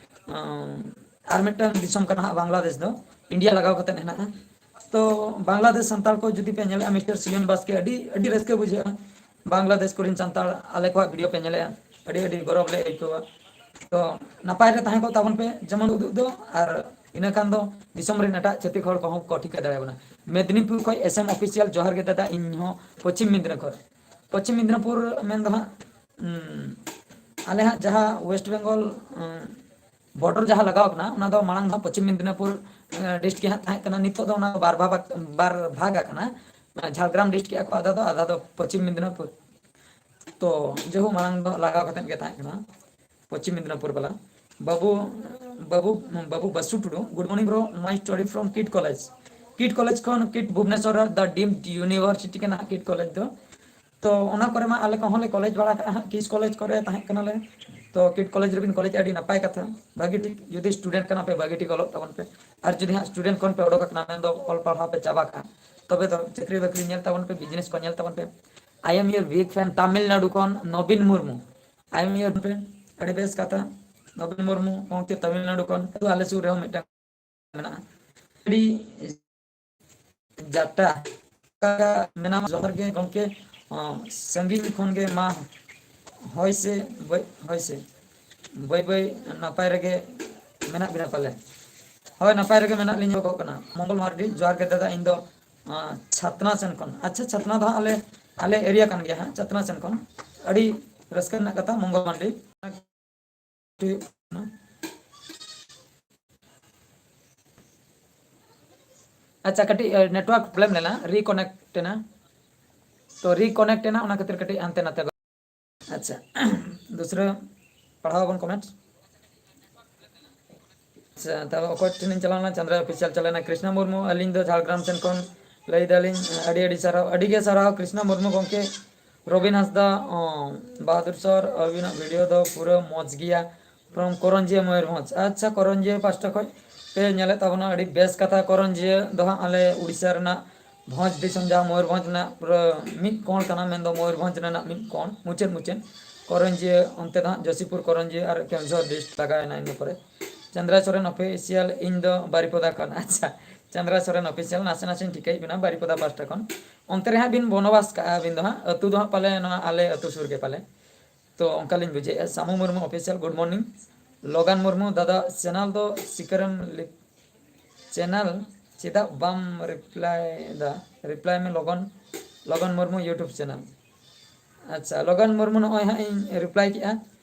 ᱟᱸ, ᱟᱨ ᱢᱤᱫᱴᱟᱝ ᱫᱤᱥᱚᱢ ᱠᱟᱱᱟ ᱦᱟᱸᱜ ᱵᱟᱝᱞᱟᱫᱮᱥ ᱫᱚ, ᱤᱱᱰᱤᱭᱟ ᱞᱟᱜᱟᱣ ᱠᱟᱛᱮ ᱦᱮᱱᱟᱜᱼᱟ᱾ ᱛᱚ ᱵᱟᱝᱞᱟᱫᱮᱥ ᱥᱟᱱᱛᱟᱲ ᱠᱚ ᱡᱩᱫᱤ ᱯᱮ ᱧᱮᱞᱮᱜᱼᱟ ᱢᱤᱥᱴᱟᱨ ᱥᱤᱭᱚᱱ ᱵᱟᱥᱠᱮ, ᱟᱹᱰᱤ, ᱟᱹᱰᱤ ᱨᱟᱹᱥᱠᱟᱹ ᱵᱩᱡᱷᱟᱹᱜᱼᱟ᱾ ᱵᱟᱝᱞᱟᱫᱮᱥ ᱠᱚᱨᱮᱱ ᱥᱟᱱᱛᱟᱲ ᱟᱞᱮ ᱠᱚᱣᱟᱜ video ᱯᱮ ᱧᱮᱞᱮᱜᱼᱟ, ᱟᱹᱰᱤ, ᱟᱹᱰᱤ ᱜᱚᱨᱚᱵᱽ ᱞᱮ ᱟᱹᱭᱠᱟᱹᱣᱟ᱾ ᱛᱚ ᱱᱟᱯᱟᱭ ᱨᱮ ᱛᱟᱦᱮᱸ ᱠᱚᱜ ᱛᱟᱵᱚᱱ ᱯᱮ ᱡᱮᱢᱚᱱ ᱩᱫᱩᱜ ᱫᱚ, ᱟᱨ ᱤᱱᱟᱹ ᱠᱷᱟᱱ ᱫᱚ ᱫᱤᱥᱚᱢ ᱨᱮᱱ ᱮᱴᱟᱜ ᱪᱷᱟᱹᱛᱤᱠ ᱦᱚᱲ ᱠᱚᱦᱚᱸ ᱠᱚ ᱴᱷᱤᱠᱟᱹ ᱫᱟᱲᱮᱭᱟᱵᱚᱱᱟ᱾ ᱢᱮᱫᱽᱱᱤᱯᱩᱨ ᱠᱷᱚᱱ S M Official, ᱡᱚᱦᱟᱨ ᱜᱮ ᱫᱟᱫᱟ, ᱤᱧ ᱦᱚᱸ ᱯᱚᱪᱷᱤᱢ ᱢᱮᱫᱽᱱᱤᱯᱩᱨ, ᱯᱚᱪᱷᱤᱢ ᱢᱮᱫᱽᱱᱤᱯᱩᱨ ᱢᱮᱱ ᱫᱚ ᱦᱟᱸᱜ, ᱩᱸ, ᱟᱞᱮ ᱦᱟᱸᱜ ᱡᱟᱦᱟᱸ West Bengal, ᱩᱸ, border ᱡᱟᱦᱟᱸ ᱞᱟᱜᱟᱣ ᱠᱟᱱᱟ, ᱚᱱᱟ ᱫᱚ ᱢᱟᱲᱟᱝ ᱫᱚ ᱦᱟᱸᱜ ᱯᱚᱪᱷᱤᱢ ᱢᱮᱫᱽᱱᱤᱯᱩᱨ, ᱮᱸ, district ᱜᱮ ᱦᱟᱸᱜ ᱛᱟᱦᱮᱸ ᱠᱟᱱᱟ᱾ ᱱᱤᱛᱚᱜ ᱫᱚ ᱚᱱᱟ ᱫᱚ ᱵᱟᱨ ᱵᱷᱟᱜᱽ, ᱵᱟᱨ ᱵᱷᱟᱜᱽ ᱟᱠᱟᱱᱟ᱾ ᱡᱷᱟᱲᱜᱨᱟᱢ district ᱠᱮᱜᱼᱟ ᱠᱚ ᱟᱫᱷᱟ ᱫᱚ, ᱟᱫᱷᱟ ᱫᱚ ᱯᱚᱪᱷᱤᱢ ᱢᱮᱫᱽᱱᱤᱯᱩᱨ᱾ ᱛᱚ ᱡᱮᱦᱳᱠ, ᱢᱟᱲᱟᱝ ᱫᱚ ᱞᱟᱜᱟᱣ ᱠᱟᱛᱮᱫ ᱜᱮ ᱛᱟᱦᱮᱸ ᱠᱟᱱᱟ ᱯᱚᱪᱷᱤᱢ ᱢᱮᱫᱽᱱᱤᱯᱩᱨ ᱵᱟᱞᱟ᱾ ᱵᱟᱹᱵᱩ, ᱵᱟᱹᱵᱩ, ᱵᱟᱹᱵᱩ ᱵᱟᱥᱩ ᱴᱩᱰᱩ, good morning bro, my story from KIT College᱾ KIT College ᱠᱷᱚᱱ, KIT ᱵᱷᱩᱵᱽᱱᱮᱥᱚᱨ ᱨᱮ the deemed university ᱠᱟᱱᱟ ᱦᱟᱸᱜ KIT College ᱫᱚ᱾ ᱛᱚ ᱚᱱᱟ ᱠᱚᱨᱮ ᱢᱟ ᱟᱞᱮ ᱠᱚᱦᱚᱸ ᱞᱮ college ᱵᱟᱲᱟ ᱠᱟᱜᱼᱟ ᱦᱟᱸᱜ, KIT College ᱠᱚᱨᱮ ᱛᱟᱦᱮᱸ ᱠᱟᱱᱟᱞᱮ᱾ ᱛᱚ ᱠᱤᱰ ᱠᱚᱞᱮᱡᱽ ᱨᱮᱵᱤᱱ ᱠᱚᱞᱮᱡᱽ, ᱟᱹᱰᱤ ᱱᱟᱯᱟᱭ ᱠᱟᱛᱷᱟ, ᱵᱷᱟᱹᱜᱤ ᱴᱷᱤᱠ᱾ ᱡᱩᱫᱤ ᱥᱴᱩᱰᱮᱱᱴ ᱠᱟᱱᱟ ᱯᱮ, ᱵᱷᱟᱹᱜᱤ ᱴᱷᱤᱠ ᱚᱞᱚᱜ ᱛᱟᱵᱚᱱ ᱯᱮ᱾ ᱟᱨ ᱡᱩᱫᱤ ᱦᱟᱸᱜ ᱥᱴᱩᱰᱮᱱᱴ ᱠᱷᱚᱱ ᱯᱮ ᱚᱰᱚᱠ ᱟᱠᱟᱱᱟ, ᱢᱮᱱᱫᱚ ᱚᱞ ᱯᱟᱲᱦᱟᱣ ᱯᱮ ᱪᱟᱵᱟ ᱠᱟᱜᱼᱟ, ᱛᱚᱵᱮ ᱫᱚ ᱪᱟᱹᱠᱨᱤ ᱵᱟᱹᱠᱨᱤ ᱧᱮᱞ ᱛᱟᱵᱚᱱ ᱯᱮ, ᱵᱤᱡᱽᱱᱮᱥ ᱠᱚ ᱧᱮᱞ ᱛᱟᱵᱚᱱ ᱯᱮ᱾ I am your big fan, Tamil Nadu ᱠᱷᱚᱱ ᱱᱚᱵᱤᱱ Murmu. I am your fan, ᱟᱹᱰᱤ ᱵᱮᱥ ᱠᱟᱛᱷᱟ᱾ ᱱᱚᱵᱤᱱ ᱢᱩᱨᱢᱩ ᱜᱚᱢᱠᱮ ᱛᱟᱢᱤᱞᱱᱟᱲᱩ ᱠᱷᱚᱱ, ᱟᱞᱮ ᱥᱩᱨ ᱨᱮᱦᱚᱸ ᱢᱤᱫᱴᱟᱝ ᱢᱮᱱᱟᱜᱼᱟ᱾ ᱟᱹᱰᱤ ᱡᱟᱴᱟ ᱢᱮᱱᱟᱢᱟ᱾ ᱡᱚᱦᱟᱨ ᱜᱮ ᱜᱚᱢᱠᱮ, ᱚ, ᱥᱟᱺᱜᱤᱧ ᱠᱷᱚᱱ ᱜᱮ ᱢᱟ ᱦᱳᱭ ᱥᱮ, ᱵᱟᱹᱭ ᱦᱳᱭ ᱥᱮ, ᱵᱟᱹᱭ ᱵᱟᱹᱭ ᱱᱟᱯᱟᱭ ᱨᱮᱜᱮ ᱢᱮᱱᱟᱜ ᱵᱤᱱᱟ ᱯᱟᱞᱮ? ᱦᱳᱭ, ᱱᱟᱯᱟᱭ ᱨᱮᱜᱮ ᱢᱮᱱᱟᱜ ᱞᱤᱧ ᱧᱚᱜᱚᱜ ᱠᱟᱱᱟ᱾ ᱢᱚᱝᱜᱚᱞ ᱢᱟᱨᱰᱤ, ᱡᱚᱦᱟᱨ ᱜᱮ ᱫᱟᱫᱟ, ᱤᱧ ᱫᱚ, ᱟ, ᱪᱷᱟᱛᱱᱟ ᱥᱮᱱ ᱠᱷᱚᱱ᱾ ᱟᱪᱪᱷᱟ, ᱪᱷᱟᱛᱱᱟ ᱫᱚ ᱦᱟᱸᱜ ᱟᱞᱮ, ᱟᱞᱮ ᱮᱨᱤᱭᱟ ᱠᱟᱱ ᱜᱮᱭᱟ ᱦᱟᱸᱜ, ᱪᱷᱟᱛᱱᱟ ᱥᱮᱱ ᱠᱷᱚᱱ᱾ ᱟᱹᱰᱤ ᱨᱟᱹᱥᱠᱟᱹ ᱨᱮᱱᱟᱜ ᱠᱟᱛᱷᱟ, ᱢᱚᱝᱜᱚᱞ ᱢᱟᱨᱰᱤ᱾ ᱦᱩᱭᱩᱜ ᱠᱟᱱᱟ᱾ ᱟᱪᱪᱷᱟ, ᱠᱟᱹᱴᱤᱡ, ᱮ, network problem ᱞᱮᱱᱟ, reconnect ᱮᱱᱟ᱾ ᱛᱚ reconnect ᱮᱱᱟ, ᱚᱱᱟ ᱠᱷᱟᱹᱛᱤᱨ ᱠᱟᱹᱴᱤᱡ ᱦᱟᱱᱛᱮ ᱱᱟᱛᱮ᱾ ᱟᱪᱪᱷᱟ, ᱫᱩᱥᱨᱟᱹ ᱯᱟᱲᱦᱟᱣ ᱟᱵᱚᱱ comment᱾ ᱟᱪᱪᱷᱟ, ᱛᱟᱦᱞᱮ ᱚᱠᱚᱭ ᱴᱷᱮᱱᱤᱧ ᱪᱟᱞᱟᱣ ᱞᱮᱱᱟ? ᱪᱟᱸᱫᱽᱨᱟ ᱚᱯᱷᱤᱥᱤᱭᱟᱞ ᱪᱟᱞᱟᱣ ᱮᱱᱟ᱾ ᱠᱨᱤᱥᱱᱟ ᱢᱩᱨᱢᱩ, ᱟᱹᱞᱤᱧ ᱫᱚ ᱡᱷᱟᱲᱜᱨᱟᱢ ᱥᱮᱱ ᱠᱷᱚᱱ ᱞᱟᱹᱭ ᱫᱟᱞᱤᱧ, ᱟᱹᱰᱤ ᱟᱹᱰᱤ ᱥᱟᱨᱦᱟᱣ, ᱟᱹᱰᱤ ᱜᱮ ᱥᱟᱨᱦᱟᱣ ᱠᱨᱤᱥᱱᱟ ᱢᱩᱨᱢᱩ ᱜᱚᱢᱠᱮ᱾ ᱨᱚᱵᱤᱱ ᱦᱟᱸᱥᱫᱟ, ᱚ, ᱵᱟᱦᱟᱫᱩᱨ ᱥᱚᱨ, ᱟᱹᱵᱤᱱᱟᱜ video ᱫᱚ ᱯᱩᱨᱟᱹ ᱢᱚᱡᱽ ᱜᱮᱭᱟ, from ᱠᱚᱨᱚᱱᱡᱤᱭᱟᱹ ᱢᱚᱭᱩᱨᱵᱷᱚᱸᱡᱽ᱾ ᱟᱪᱪᱷᱟ, ᱠᱚᱨᱚᱱᱡᱤᱭᱟᱹ ᱯᱟᱥᱴᱟ ᱠᱷᱚᱡ ᱯᱮ ᱧᱮᱞᱮᱫ ᱛᱟᱵᱚᱱᱟ, ᱟᱹᱰᱤ ᱵᱮᱥ ᱠᱟᱛᱷᱟ᱾ ᱠᱚᱨᱚᱱᱡᱤᱭᱟᱹ ᱫᱚ ᱦᱟᱸᱜ ᱟᱞᱮ ᱩᱲᱤᱥᱥᱟ ᱨᱮᱱᱟᱜ ᱵᱷᱚᱸᱡᱽ ᱫᱤᱥᱚᱢ, ᱡᱟᱦᱟᱸ ᱢᱚᱭᱩᱨᱵᱷᱚᱸᱡᱽ ᱨᱮᱱᱟᱜ ᱯᱩᱨᱟᱹ ᱢᱤᱫ ᱠᱚᱬ ᱠᱟᱱᱟ, ᱢᱮᱱᱫᱚ ᱢᱚᱭᱩᱨᱵᱷᱚᱸᱡᱽ ᱨᱮᱱᱟᱜ ᱢᱤᱫ ᱠᱚᱬ, ᱢᱩᱪᱟᱹᱫ ᱢᱩᱪᱟᱹᱫ᱾ ᱠᱚᱨᱚᱱᱡᱤᱭᱟᱹ ᱚᱱᱛᱮ ᱫᱚ ᱦᱟᱸᱜ ᱡᱚᱥᱤᱯᱩᱨ ᱠᱚᱨᱚᱱᱡᱤᱭᱟᱹ ᱟᱨ ᱠᱮᱣᱚᱱᱡᱷᱚᱨ district ᱞᱟᱜᱟᱣ ᱮᱱᱟ ᱤᱱᱟᱹ ᱯᱚᱨᱮ᱾ ᱪᱟᱸᱫᱽᱨᱟ ᱥᱚᱨᱮᱱ ᱚᱯᱷᱤᱥᱤᱭᱟᱞ, ᱤᱧ ᱫᱚ ᱵᱟᱨᱤᱯᱚᱫᱟ ᱠᱷᱚᱱ᱾ ᱟᱪᱪᱷᱟ, ᱪᱟᱸᱫᱽᱨᱟ ᱥᱚᱨᱮᱱ ᱚᱯᱷᱤᱥᱤᱭᱟᱞ, ᱱᱟᱥᱮ ᱱᱟᱥᱮᱧ ᱴᱷᱤᱠᱟᱹᱭᱮᱫ ᱵᱮᱱᱟ ᱵᱟᱨᱤᱯᱚᱫᱟ ᱯᱟᱥᱴᱟ ᱠᱷᱚᱱ᱾ ᱚᱱᱛᱮ ᱨᱮ ᱦᱟᱸᱜ ᱵᱤᱱ ᱵᱚᱱᱚᱵᱟᱥ ᱠᱟᱜᱼᱟ ᱟᱹᱵᱤᱱ ᱫᱚ ᱦᱟᱸᱜ, ᱟᱹᱛᱩ ᱫᱚ ᱦᱟᱸᱜ ᱯᱟᱞᱮ ᱱᱚᱣᱟ ᱟᱞᱮ ᱟᱹᱛᱩ ᱥᱩᱨ ᱜᱮ ᱯᱟᱞᱮ᱾ ᱛᱚ ᱚᱱᱠᱟᱞᱤᱧ ᱵᱩᱡᱷᱟᱹᱣᱮᱫᱼᱟ᱾ Samu Murmu official, good morning᱾ Logan Murmu, ᱫᱟᱫᱟ channel ᱫᱚ ᱥᱤᱠᱟᱹᱨᱮᱢ ᱞᱤᱯ-, channel ᱪᱮᱫᱟᱜ ᱵᱟᱢ reply ᱮᱫᱟ? Reply ᱢᱮ ᱞᱚᱜᱚᱱ, ᱞᱚᱜᱚᱱ ᱢᱩᱨᱢᱩ YouTube channel᱾ ᱟᱪᱪᱷᱟ, ᱞᱚᱜᱟᱱ ᱢᱩᱨᱢᱩ ᱱᱚᱜᱼᱚᱭ ᱦᱟᱸᱜ ᱤᱧ reply ᱠᱮᱜᱼᱟ᱾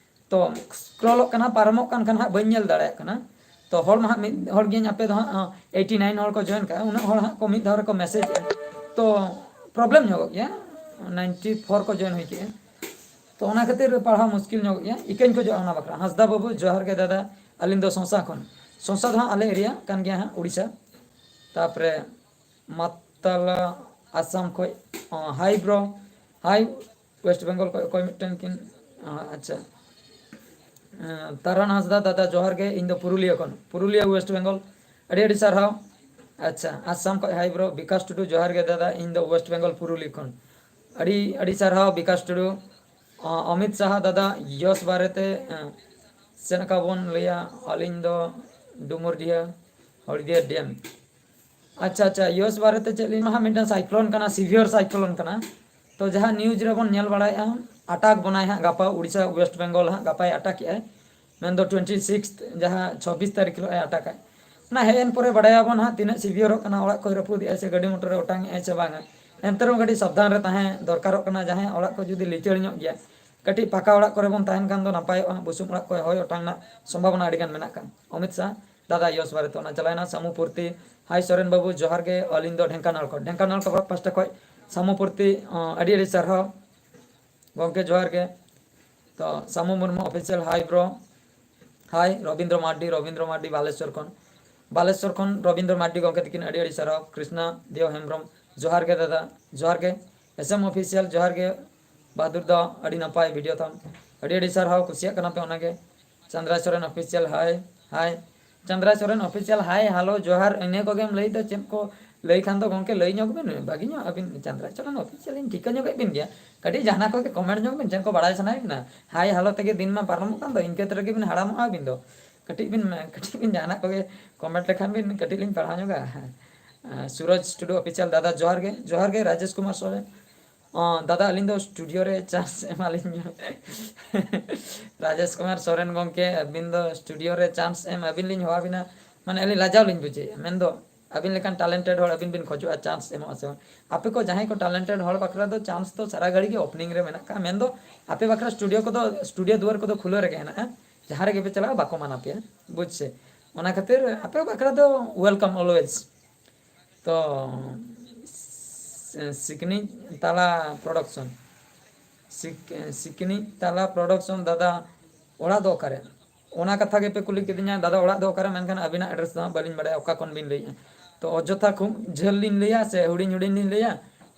ᱛᱚ scrollᱚᱜ ᱠᱟᱱᱟ, ᱯᱟᱨᱚᱢᱚᱜ ᱠᱟᱱ ᱠᱷᱟᱱ ᱦᱟᱸᱜ ᱵᱟᱹᱧ ᱧᱮᱞ ᱫᱟᱲᱮᱭᱟᱜ ᱠᱟᱱᱟ᱾ ᱛᱚ ᱦᱚᱲ ᱢᱟ ᱦᱟᱸᱜ ᱢᱤᱫ ᱦᱚᱲ ᱜᱮᱧ, ᱟᱯᱮ ᱫᱚ ᱦᱟᱸᱜ, ᱟᱸ, eighty nine ᱦᱚᱲ ᱠᱚ join ᱠᱟᱜᱼᱟ, ᱩᱱᱟᱹᱜ ᱦᱚᱲ ᱦᱟᱸᱜ ᱠᱚ ᱢᱤᱫ ᱫᱷᱟᱣ ᱨᱮᱠᱚ message ᱮᱜᱼᱟ᱾ ᱛᱚ problem ᱧᱚᱜᱚᱜ ᱜᱮᱭᱟ, ninety four ᱠᱚ join ᱦᱩᱭ ᱠᱮᱜᱼᱟ᱾ ᱛᱚ ᱚᱱᱟ ᱠᱷᱟᱹᱛᱤᱨ ᱯᱟᱲᱦᱟᱣ ᱢᱩᱥᱠᱤᱞ ᱧᱚᱜᱚᱜ ᱜᱮᱭᱟ, ᱤᱠᱟᱹᱧ ᱠᱷᱚᱡᱚᱜᱼᱟ ᱚᱱᱟ ᱵᱟᱠᱷᱨᱟ᱾ ᱦᱟᱸᱥᱫᱟ ᱵᱟᱹᱵᱩ, ᱡᱚᱦᱟᱨ ᱜᱮ ᱫᱟᱫᱟ, ᱟᱹᱞᱤᱧ ᱫᱚ ᱥᱚᱸᱥᱟ ᱠᱷᱚᱱ᱾ ᱥᱚᱸᱥᱟ ᱫᱚ ᱦᱟᱸᱜ ᱟᱞᱮ area ᱠᱟᱱ ᱜᱮᱭᱟ ᱦᱟᱸᱜ, ᱩᱲᱤᱥᱥᱟ᱾ ᱛᱟᱯᱚᱨᱮ ᱢᱟᱛᱟᱞᱟ ᱟᱥᱟᱢ ᱠᱷᱚᱡ, ᱚ, hi bro, hi West Bengal ᱠᱷᱚᱡ ᱚᱠᱚᱭ ᱢᱤᱫᱴᱮᱱ ᱠᱤᱱ, ᱚ, ᱟᱪᱪᱷᱟ᱾ ᱛᱟᱨᱟᱱ ᱦᱟᱸᱥᱫᱟ, ᱫᱟᱫᱟ ᱡᱚᱦᱟᱨ ᱜᱮ, ᱤᱧ ᱫᱚ ᱯᱩᱨᱩᱞᱤᱭᱟᱹ ᱠᱷᱚᱱ, ᱯᱩᱨᱩᱞᱤᱭᱟᱹ, ᱳᱭᱮᱥᱴ ᱵᱮᱝᱜᱚᱞ᱾ ᱟᱹᱰᱤ ᱟᱹᱰᱤ ᱥᱟᱨᱦᱟᱣ᱾ ᱟᱪᱪᱷᱟ, ᱟᱥᱟᱢ ᱠᱷᱚᱱ ᱦᱟᱭ ᱵᱨᱳ, ᱵᱤᱠᱟᱥ ᱴᱩᱰᱩ, ᱡᱚᱦᱟᱨ ᱜᱮ ᱫᱟᱫᱟ, ᱤᱧ ᱫᱚ ᱳᱭᱮᱥᱴ ᱵᱮᱝᱜᱚᱞ ᱯᱩᱨᱩᱞᱤᱭᱟᱹ ᱠᱷᱚᱱ᱾ ᱟᱹᱰᱤ ᱟᱹᱰᱤ ᱥᱟᱨᱦᱟᱣ ᱵᱤᱠᱟᱥ ᱴᱩᱰᱩ᱾ ᱚ, ᱚᱢᱤᱛ ᱥᱟᱦᱟ, ᱫᱟᱫᱟ ᱭᱚᱥ ᱵᱟᱨᱮᱛᱮ ᱮ, ᱪᱮᱫ ᱞᱮᱠᱟ ᱵᱚᱱ ᱞᱟᱹᱭᱟ? ᱟᱹᱞᱤᱧ ᱫᱚ ᱰᱩᱢᱩᱨᱰᱤᱦᱟᱹ, ᱦᱚᱲᱤᱫᱤᱭᱟᱹ ᱰᱮᱢ᱾ ᱟᱪᱪᱷᱟ ᱟᱪᱪᱷᱟ, ᱭᱚᱥ ᱵᱟᱨᱮᱛᱮ ᱪᱮᱫ ᱞᱤᱧ ᱢᱟ ᱦᱟᱸᱜ, ᱢᱤᱫᱴᱟᱝ ᱥᱟᱭᱠᱞᱳᱱ ᱠᱟᱱᱟ, ᱥᱤᱵᱷᱤᱭᱟᱨ ᱥᱟᱭᱠᱞᱳᱱ ᱠᱟᱱᱟ᱾ ᱛᱚ ᱡᱟᱦᱟᱸ ᱱᱤᱭᱩᱡᱽ ᱨᱮᱵᱚᱱ ᱧᱮᱞ ᱵᱟᱲᱟᱭᱮᱫᱼᱟ, ᱟᱴᱟᱠ ᱵᱚᱱᱟᱭ ᱦᱟᱸᱜ ᱜᱟᱯᱟ, ᱩᱲᱤᱥᱥᱟ ᱳᱭᱮᱥᱴ ᱵᱮᱝᱜᱚᱞ ᱦᱟᱸᱜ ᱜᱟᱯᱟᱭ ᱟᱴᱟᱠᱮᱜᱼᱟᱭ, ᱢᱮᱱᱫᱚ ᱴᱩᱭᱮᱱᱴᱤ ᱥᱤᱠᱥᱛᱷ, ᱡᱟᱦᱟᱸ ᱪᱷᱚᱵᱵᱤᱥ ᱛᱟᱹᱨᱤᱠᱷ ᱦᱤᱞᱳᱜ ᱮ ᱟᱴᱟᱠᱟᱭ᱾ ᱚᱱᱟ ᱦᱮᱡ ᱮᱱ ᱯᱚᱨᱮ ᱵᱟᱲᱟᱭᱟᱵᱚᱱ ᱦᱟᱸᱜ ᱛᱤᱱᱟᱹᱜ ᱥᱤᱵᱷᱤᱭᱟᱨᱚᱜ ᱠᱟᱱᱟ, ᱚᱲᱟᱜ ᱠᱚᱭ ᱨᱟᱹᱯᱩᱫᱮᱜᱼᱟᱭ ᱥᱮ ᱜᱟᱹᱰᱤ ᱢᱚᱴᱚᱨᱮ ᱚᱴᱟᱝᱮᱜᱼᱟᱭ ᱥᱮ ᱵᱟᱝᱟ᱾ ᱮᱱᱛᱮ ᱨᱮᱦᱚᱸ ᱠᱟᱹᱴᱤᱡ ᱥᱟᱵᱫᱷᱟᱱ ᱨᱮ ᱛᱟᱦᱮᱸ ᱫᱚᱨᱠᱟᱨᱚᱜ ᱠᱟᱱᱟ᱾ ᱡᱟᱦᱟᱸᱭᱟᱜ ᱚᱲᱟᱜ ᱠᱚ ᱡᱩᱫᱤ ᱞᱤᱪᱟᱹᱲ ᱧᱚᱜ ᱜᱮᱭᱟ, ᱠᱟᱹᱴᱤᱡ ᱯᱟᱠᱟ ᱚᱲᱟᱜ ᱠᱚᱨᱮ ᱵᱚᱱ ᱛᱟᱦᱮᱱ ᱠᱷᱟᱱ ᱫᱚ ᱱᱟᱯᱟᱭᱚᱜᱼᱟ᱾ ᱵᱩᱥᱩᱵ ᱚᱲᱟᱜ ᱠᱚ ᱦᱚᱭ ᱚᱴᱟᱝ ᱨᱮᱱᱟᱜ ᱥᱚᱢᱵᱷᱟᱵᱚᱱᱟ ᱟᱹᱰᱤᱜᱟᱱ ᱢᱮᱱᱟᱜ ᱠᱟᱱ᱾ ᱚᱢᱤᱛ ᱥᱟᱦ, ᱫᱟᱫᱟ ᱭᱚᱥ ᱵᱟᱨᱮᱛᱮ ᱚᱱᱟ ᱪᱟᱞᱟᱣᱮᱱᱟ᱾ ᱥᱟᱢᱩ ᱯᱩᱨᱛᱤ, ᱦᱟᱭ ᱥᱚᱨᱮᱱ ᱵᱟᱹᱵᱩ, ᱡᱚᱦᱟᱨ ᱜᱮ, ᱟᱹᱞᱤᱧ ᱫᱚ ᱰᱷᱮᱝᱠᱟᱱᱟᱞ ᱠᱷᱚᱱ, ᱰᱷᱮᱝᱠᱟᱱᱟᱞ ᱠᱷᱚᱵᱚᱨ ᱯᱟᱥᱴᱟ ᱠᱷᱚᱱ ᱥᱟᱢᱩ ᱯᱩᱨᱛᱤ, ᱚ, ᱟᱹᱰᱤ ᱟᱹᱰᱤ ᱥᱟᱨᱦᱟᱣ ᱜᱚᱢᱠᱮ, ᱡᱚᱦᱟᱨ ᱜᱮ᱾ ᱛᱚ ᱥᱟᱢᱩ ᱢᱩᱨᱢᱩ ᱚᱯᱷᱤᱥᱤᱭᱟᱞ, ᱦᱟᱭ ᱵᱨᱳ, ᱦᱟᱭ ᱨᱚᱵᱤᱱᱫᱨᱚ ᱢᱟᱨᱰᱤ, ᱨᱚᱵᱤᱱᱫᱨᱚ ᱢᱟᱨᱰᱤ ᱵᱟᱞᱮᱥᱚᱨ ᱠᱷᱚᱱ, ᱵᱟᱞᱮᱥᱚᱨ ᱠᱷᱚᱱ ᱨᱚᱵᱤᱱᱫᱨᱚ ᱢᱟᱨᱰᱤ ᱜᱚᱢᱠᱮ ᱛᱤᱠᱤᱱ ᱟᱹᱰᱤ ᱟᱹᱰᱤ ᱥᱟᱨᱦᱟᱣ᱾ ᱠᱨᱤᱥᱱᱟ ᱫᱮᱣ ᱦᱮᱢᱵᱨᱚᱢ, ᱡᱚᱦᱟᱨ ᱜᱮ ᱫᱟᱫᱟ, ᱡᱚᱦᱟᱨ ᱜᱮ᱾ ᱮᱥ ᱮᱢ ᱚᱯᱷᱤᱥᱤᱭᱟᱞ, ᱡᱚᱦᱟᱨ ᱜᱮ ᱵᱟᱦᱟᱫᱩᱨ ᱫᱟ, ᱟᱹᱰᱤ ᱱᱟᱯᱟᱭ ᱵᱷᱤᱰᱤᱭᱳ ᱛᱟᱢ, ᱟᱹᱰᱤ ᱟᱹᱰᱤ ᱥᱟᱨᱦᱟᱣ, ᱠᱩᱥᱤᱭᱟᱜ ᱠᱟᱱᱟ ᱯᱮ ᱚᱱᱟᱜᱮ᱾ ᱪᱟᱸᱫᱽᱨᱟ ᱥᱚᱨᱮᱱ ᱚᱯᱷᱤᱥᱤᱭᱟᱞ, ᱦᱟᱭ ᱦᱟᱭ᱾ ᱪᱟᱸᱫᱽᱨᱟ ᱥᱚᱨᱮᱱ ᱚᱯᱷᱤᱥᱤᱭᱟᱞ, ᱦᱟᱭ ᱦᱮᱞᱳ ᱡᱚᱦᱟᱨ, ᱤᱱᱟᱹ ᱠᱚᱜᱮᱢ ᱞᱟᱹᱭ ᱫᱟ, ᱪᱮᱫ ᱠᱚ ᱞᱟᱹᱭ ᱠᱷᱟᱱ ᱫᱚ ᱜᱚᱢᱠᱮ ᱞᱟᱹᱭ ᱧᱚᱜ ᱵᱤᱱ, ᱵᱷᱟᱹᱜᱤ ᱧᱚᱜ ᱟᱹᱵᱤᱱ ᱪᱟᱸᱫᱽᱨᱟ ᱥᱚᱨᱮᱱ ᱚᱯᱷᱤᱥᱤᱭᱟᱞ, ᱤᱧ ᱴᱷᱤᱠᱟᱹ ᱧᱚᱜᱮᱫ ᱵᱤᱱ ᱜᱮᱭᱟ᱾ ᱠᱟᱹᱴᱤᱡ ᱡᱟᱦᱟᱱᱟᱜ ᱠᱚᱜᱮ ᱠᱚᱢᱮᱱᱴ ᱧᱚᱜ ᱵᱤᱱ, ᱪᱮᱫ ᱠᱚ ᱵᱟᱲᱟᱭ ᱥᱟᱱᱟᱭᱮᱫ ᱵᱤᱱᱟ? ᱦᱟᱭ ᱦᱮᱞᱳ ᱛᱮᱜᱮ ᱫᱤᱱ ᱢᱟ ᱯᱟᱨᱚᱢᱚᱜ ᱠᱟᱱ ᱫᱚ, ᱤᱱᱠᱟᱹ ᱛᱮᱜᱮ ᱵᱤᱱ ᱦᱟᱲᱟᱢᱚᱜᱼᱟ ᱟᱹᱵᱤᱱ ᱫᱚ᱾ ᱠᱟᱹᱴᱤᱡ ᱵᱤᱱ, ᱠᱟᱹᱴᱤᱡ ᱵᱤᱱ ᱡᱟᱦᱟᱱᱟᱜ ᱠᱚᱜᱮ ᱠᱚᱢᱮᱱᱴ ᱞᱮᱠᱷᱟᱱ ᱵᱤᱱ, ᱠᱟᱹᱴᱤᱡ ᱞᱤᱧ ᱯᱟᱲᱦᱟᱣ ᱧᱚᱜᱟ᱾ ᱦᱮᱸ᱾ ᱥᱩᱨᱚᱡᱽ ᱴᱩᱰᱩ ᱚᱯᱷᱤᱥᱤᱭᱟᱞ, ᱫᱟᱫᱟ ᱡᱚᱦᱟᱨ ᱜᱮ, ᱡᱚᱦᱟᱨ ᱜᱮ᱾ ᱨᱟᱡᱮᱥ ᱠᱩᱢᱟᱨ ᱥᱚᱨᱮᱱ, ᱚ, ᱫᱟᱫᱟ, ᱟᱹᱞᱤᱧ ᱫᱚ ᱥᱴᱩᱰᱤᱭᱳ ᱨᱮ ᱪᱟᱱᱥ ᱮᱢᱟᱞᱤᱧ ᱵᱤᱱ᱾ ᱨᱟᱡᱮᱥ ᱠᱩᱢᱟᱨ ᱥᱚᱨᱮᱱ ᱜᱚᱢᱠᱮ, ᱟᱹᱵᱤᱱ ᱫᱚ ᱥᱴᱩᱰᱤᱭᱳ ᱨᱮ ᱪᱟᱱᱥ ᱮᱢ ᱟᱹᱵᱤᱱ ᱞᱤᱧ ᱦᱚᱦᱚ ᱟᱹᱵᱤᱱᱟ, ᱢᱟᱱᱮ ᱟᱹᱞᱤᱧ ᱞᱟᱡᱟᱣ ᱞᱤᱧ ᱵᱩᱡᱷᱟᱹᱣᱮᱫᱼᱟ᱾ ᱢᱮᱱᱫᱚ ᱟᱹᱵᱤᱱ ᱞᱮᱠᱟᱱ ᱴᱮᱞᱮᱱᱴᱮᱰ ᱦᱚᱲ ᱟᱹᱵᱤᱱ ᱵᱤᱱ ᱠᱷᱚᱡᱚᱜᱼᱟ, ᱪᱟᱱᱥ ᱮᱢᱚᱜᱼᱟ ᱥᱮ ᱵᱟᱝ? ᱟᱯᱮ ᱠᱚ ᱡᱟᱦᱟᱸᱭ ᱠᱚ ᱴᱮᱞᱮᱱᱴᱮᱰ ᱦᱚᱲ ᱵᱟᱠᱷᱨᱟ ᱫᱚ ᱪᱟᱱᱥ ᱫᱚ ᱥᱟᱨᱟ ᱜᱷᱟᱹᱲᱤ ᱜᱮ ᱳᱯᱮᱱᱤᱝ ᱨᱮ ᱢᱮᱱᱟᱜ ᱠᱟᱜᱼᱟ᱾ ᱢᱮᱱᱫᱚ ᱟᱯᱮ ᱵᱟᱠᱷᱨᱟ ᱥᱴᱩᱰᱤᱭᱳ ᱠᱚᱫᱚ, ᱥᱴᱩᱰᱤᱭᱳ ᱫᱩᱣᱟᱹᱨ ᱠᱚᱫᱚ ᱠᱷᱩᱞᱟᱹᱣ ᱨᱮᱜᱮ ᱦᱮᱱᱟᱜᱼᱟ᱾ ᱡᱟᱦᱟᱸ ᱨᱮᱜᱮ ᱯᱮ ᱪᱟᱞᱟᱜᱼᱟ, ᱵᱟᱠᱚ ᱢᱟᱱᱟ ᱯᱮᱭᱟ, ᱵᱩᱡᱽ ᱥᱮ? ᱚᱱᱟ ᱠᱷᱟᱹᱛᱤᱨ ᱟᱯᱮ ᱵᱟᱠᱷᱨᱟ ᱫᱚ ᱣᱮᱞᱠᱟᱢ ᱚᱞᱣᱮᱡᱽ᱾ ᱛᱚ ᱥᱤ-, ᱥᱤᱠᱱᱤ ᱛᱟᱞᱟ ᱯᱨᱚᱰᱟᱠᱥᱚᱱ, ᱥᱤᱠ-, ᱥᱤᱠᱱᱤ ᱛᱟᱞᱟ ᱯᱨᱚᱰᱟᱠᱥᱚᱱ, ᱫᱟᱫᱟ, ᱚᱲᱟᱜ ᱫᱚ ᱚᱠᱟᱨᱮ? ᱚᱱᱟ ᱠᱟᱛᱷᱟ ᱜᱮᱯᱮ ᱠᱩᱞᱤ ᱠᱤᱫᱤᱧᱟ, ᱫᱟᱫᱟ, ᱚᱲᱟᱜ ᱫᱚ ᱚᱠᱟᱨᱮ? ᱢᱮᱱᱠᱷᱟᱱ ᱟᱹᱵᱤᱱᱟᱜ ᱮᱰᱨᱮᱥ ᱫᱚ ᱦᱟᱸᱜ ᱵᱟᱹᱞᱤᱧ ᱵᱟᱲᱟᱭᱟ, ᱚᱠᱟ ᱠᱷᱚᱱ ᱵᱤᱱ ᱞᱟᱹᱭᱮᱫᱼᱟ᱾ ᱛᱚ ᱚᱡᱚᱛᱷᱟ ᱠᱷᱩᱵ ᱡᱷᱟᱹᱞ ᱞᱤᱧ ᱞᱟᱹᱭᱟ ᱥᱮ ᱦᱩᱰᱤᱧ ᱦᱩᱰᱤᱧ ᱞᱤᱧ ᱞᱟᱹᱭᱟ,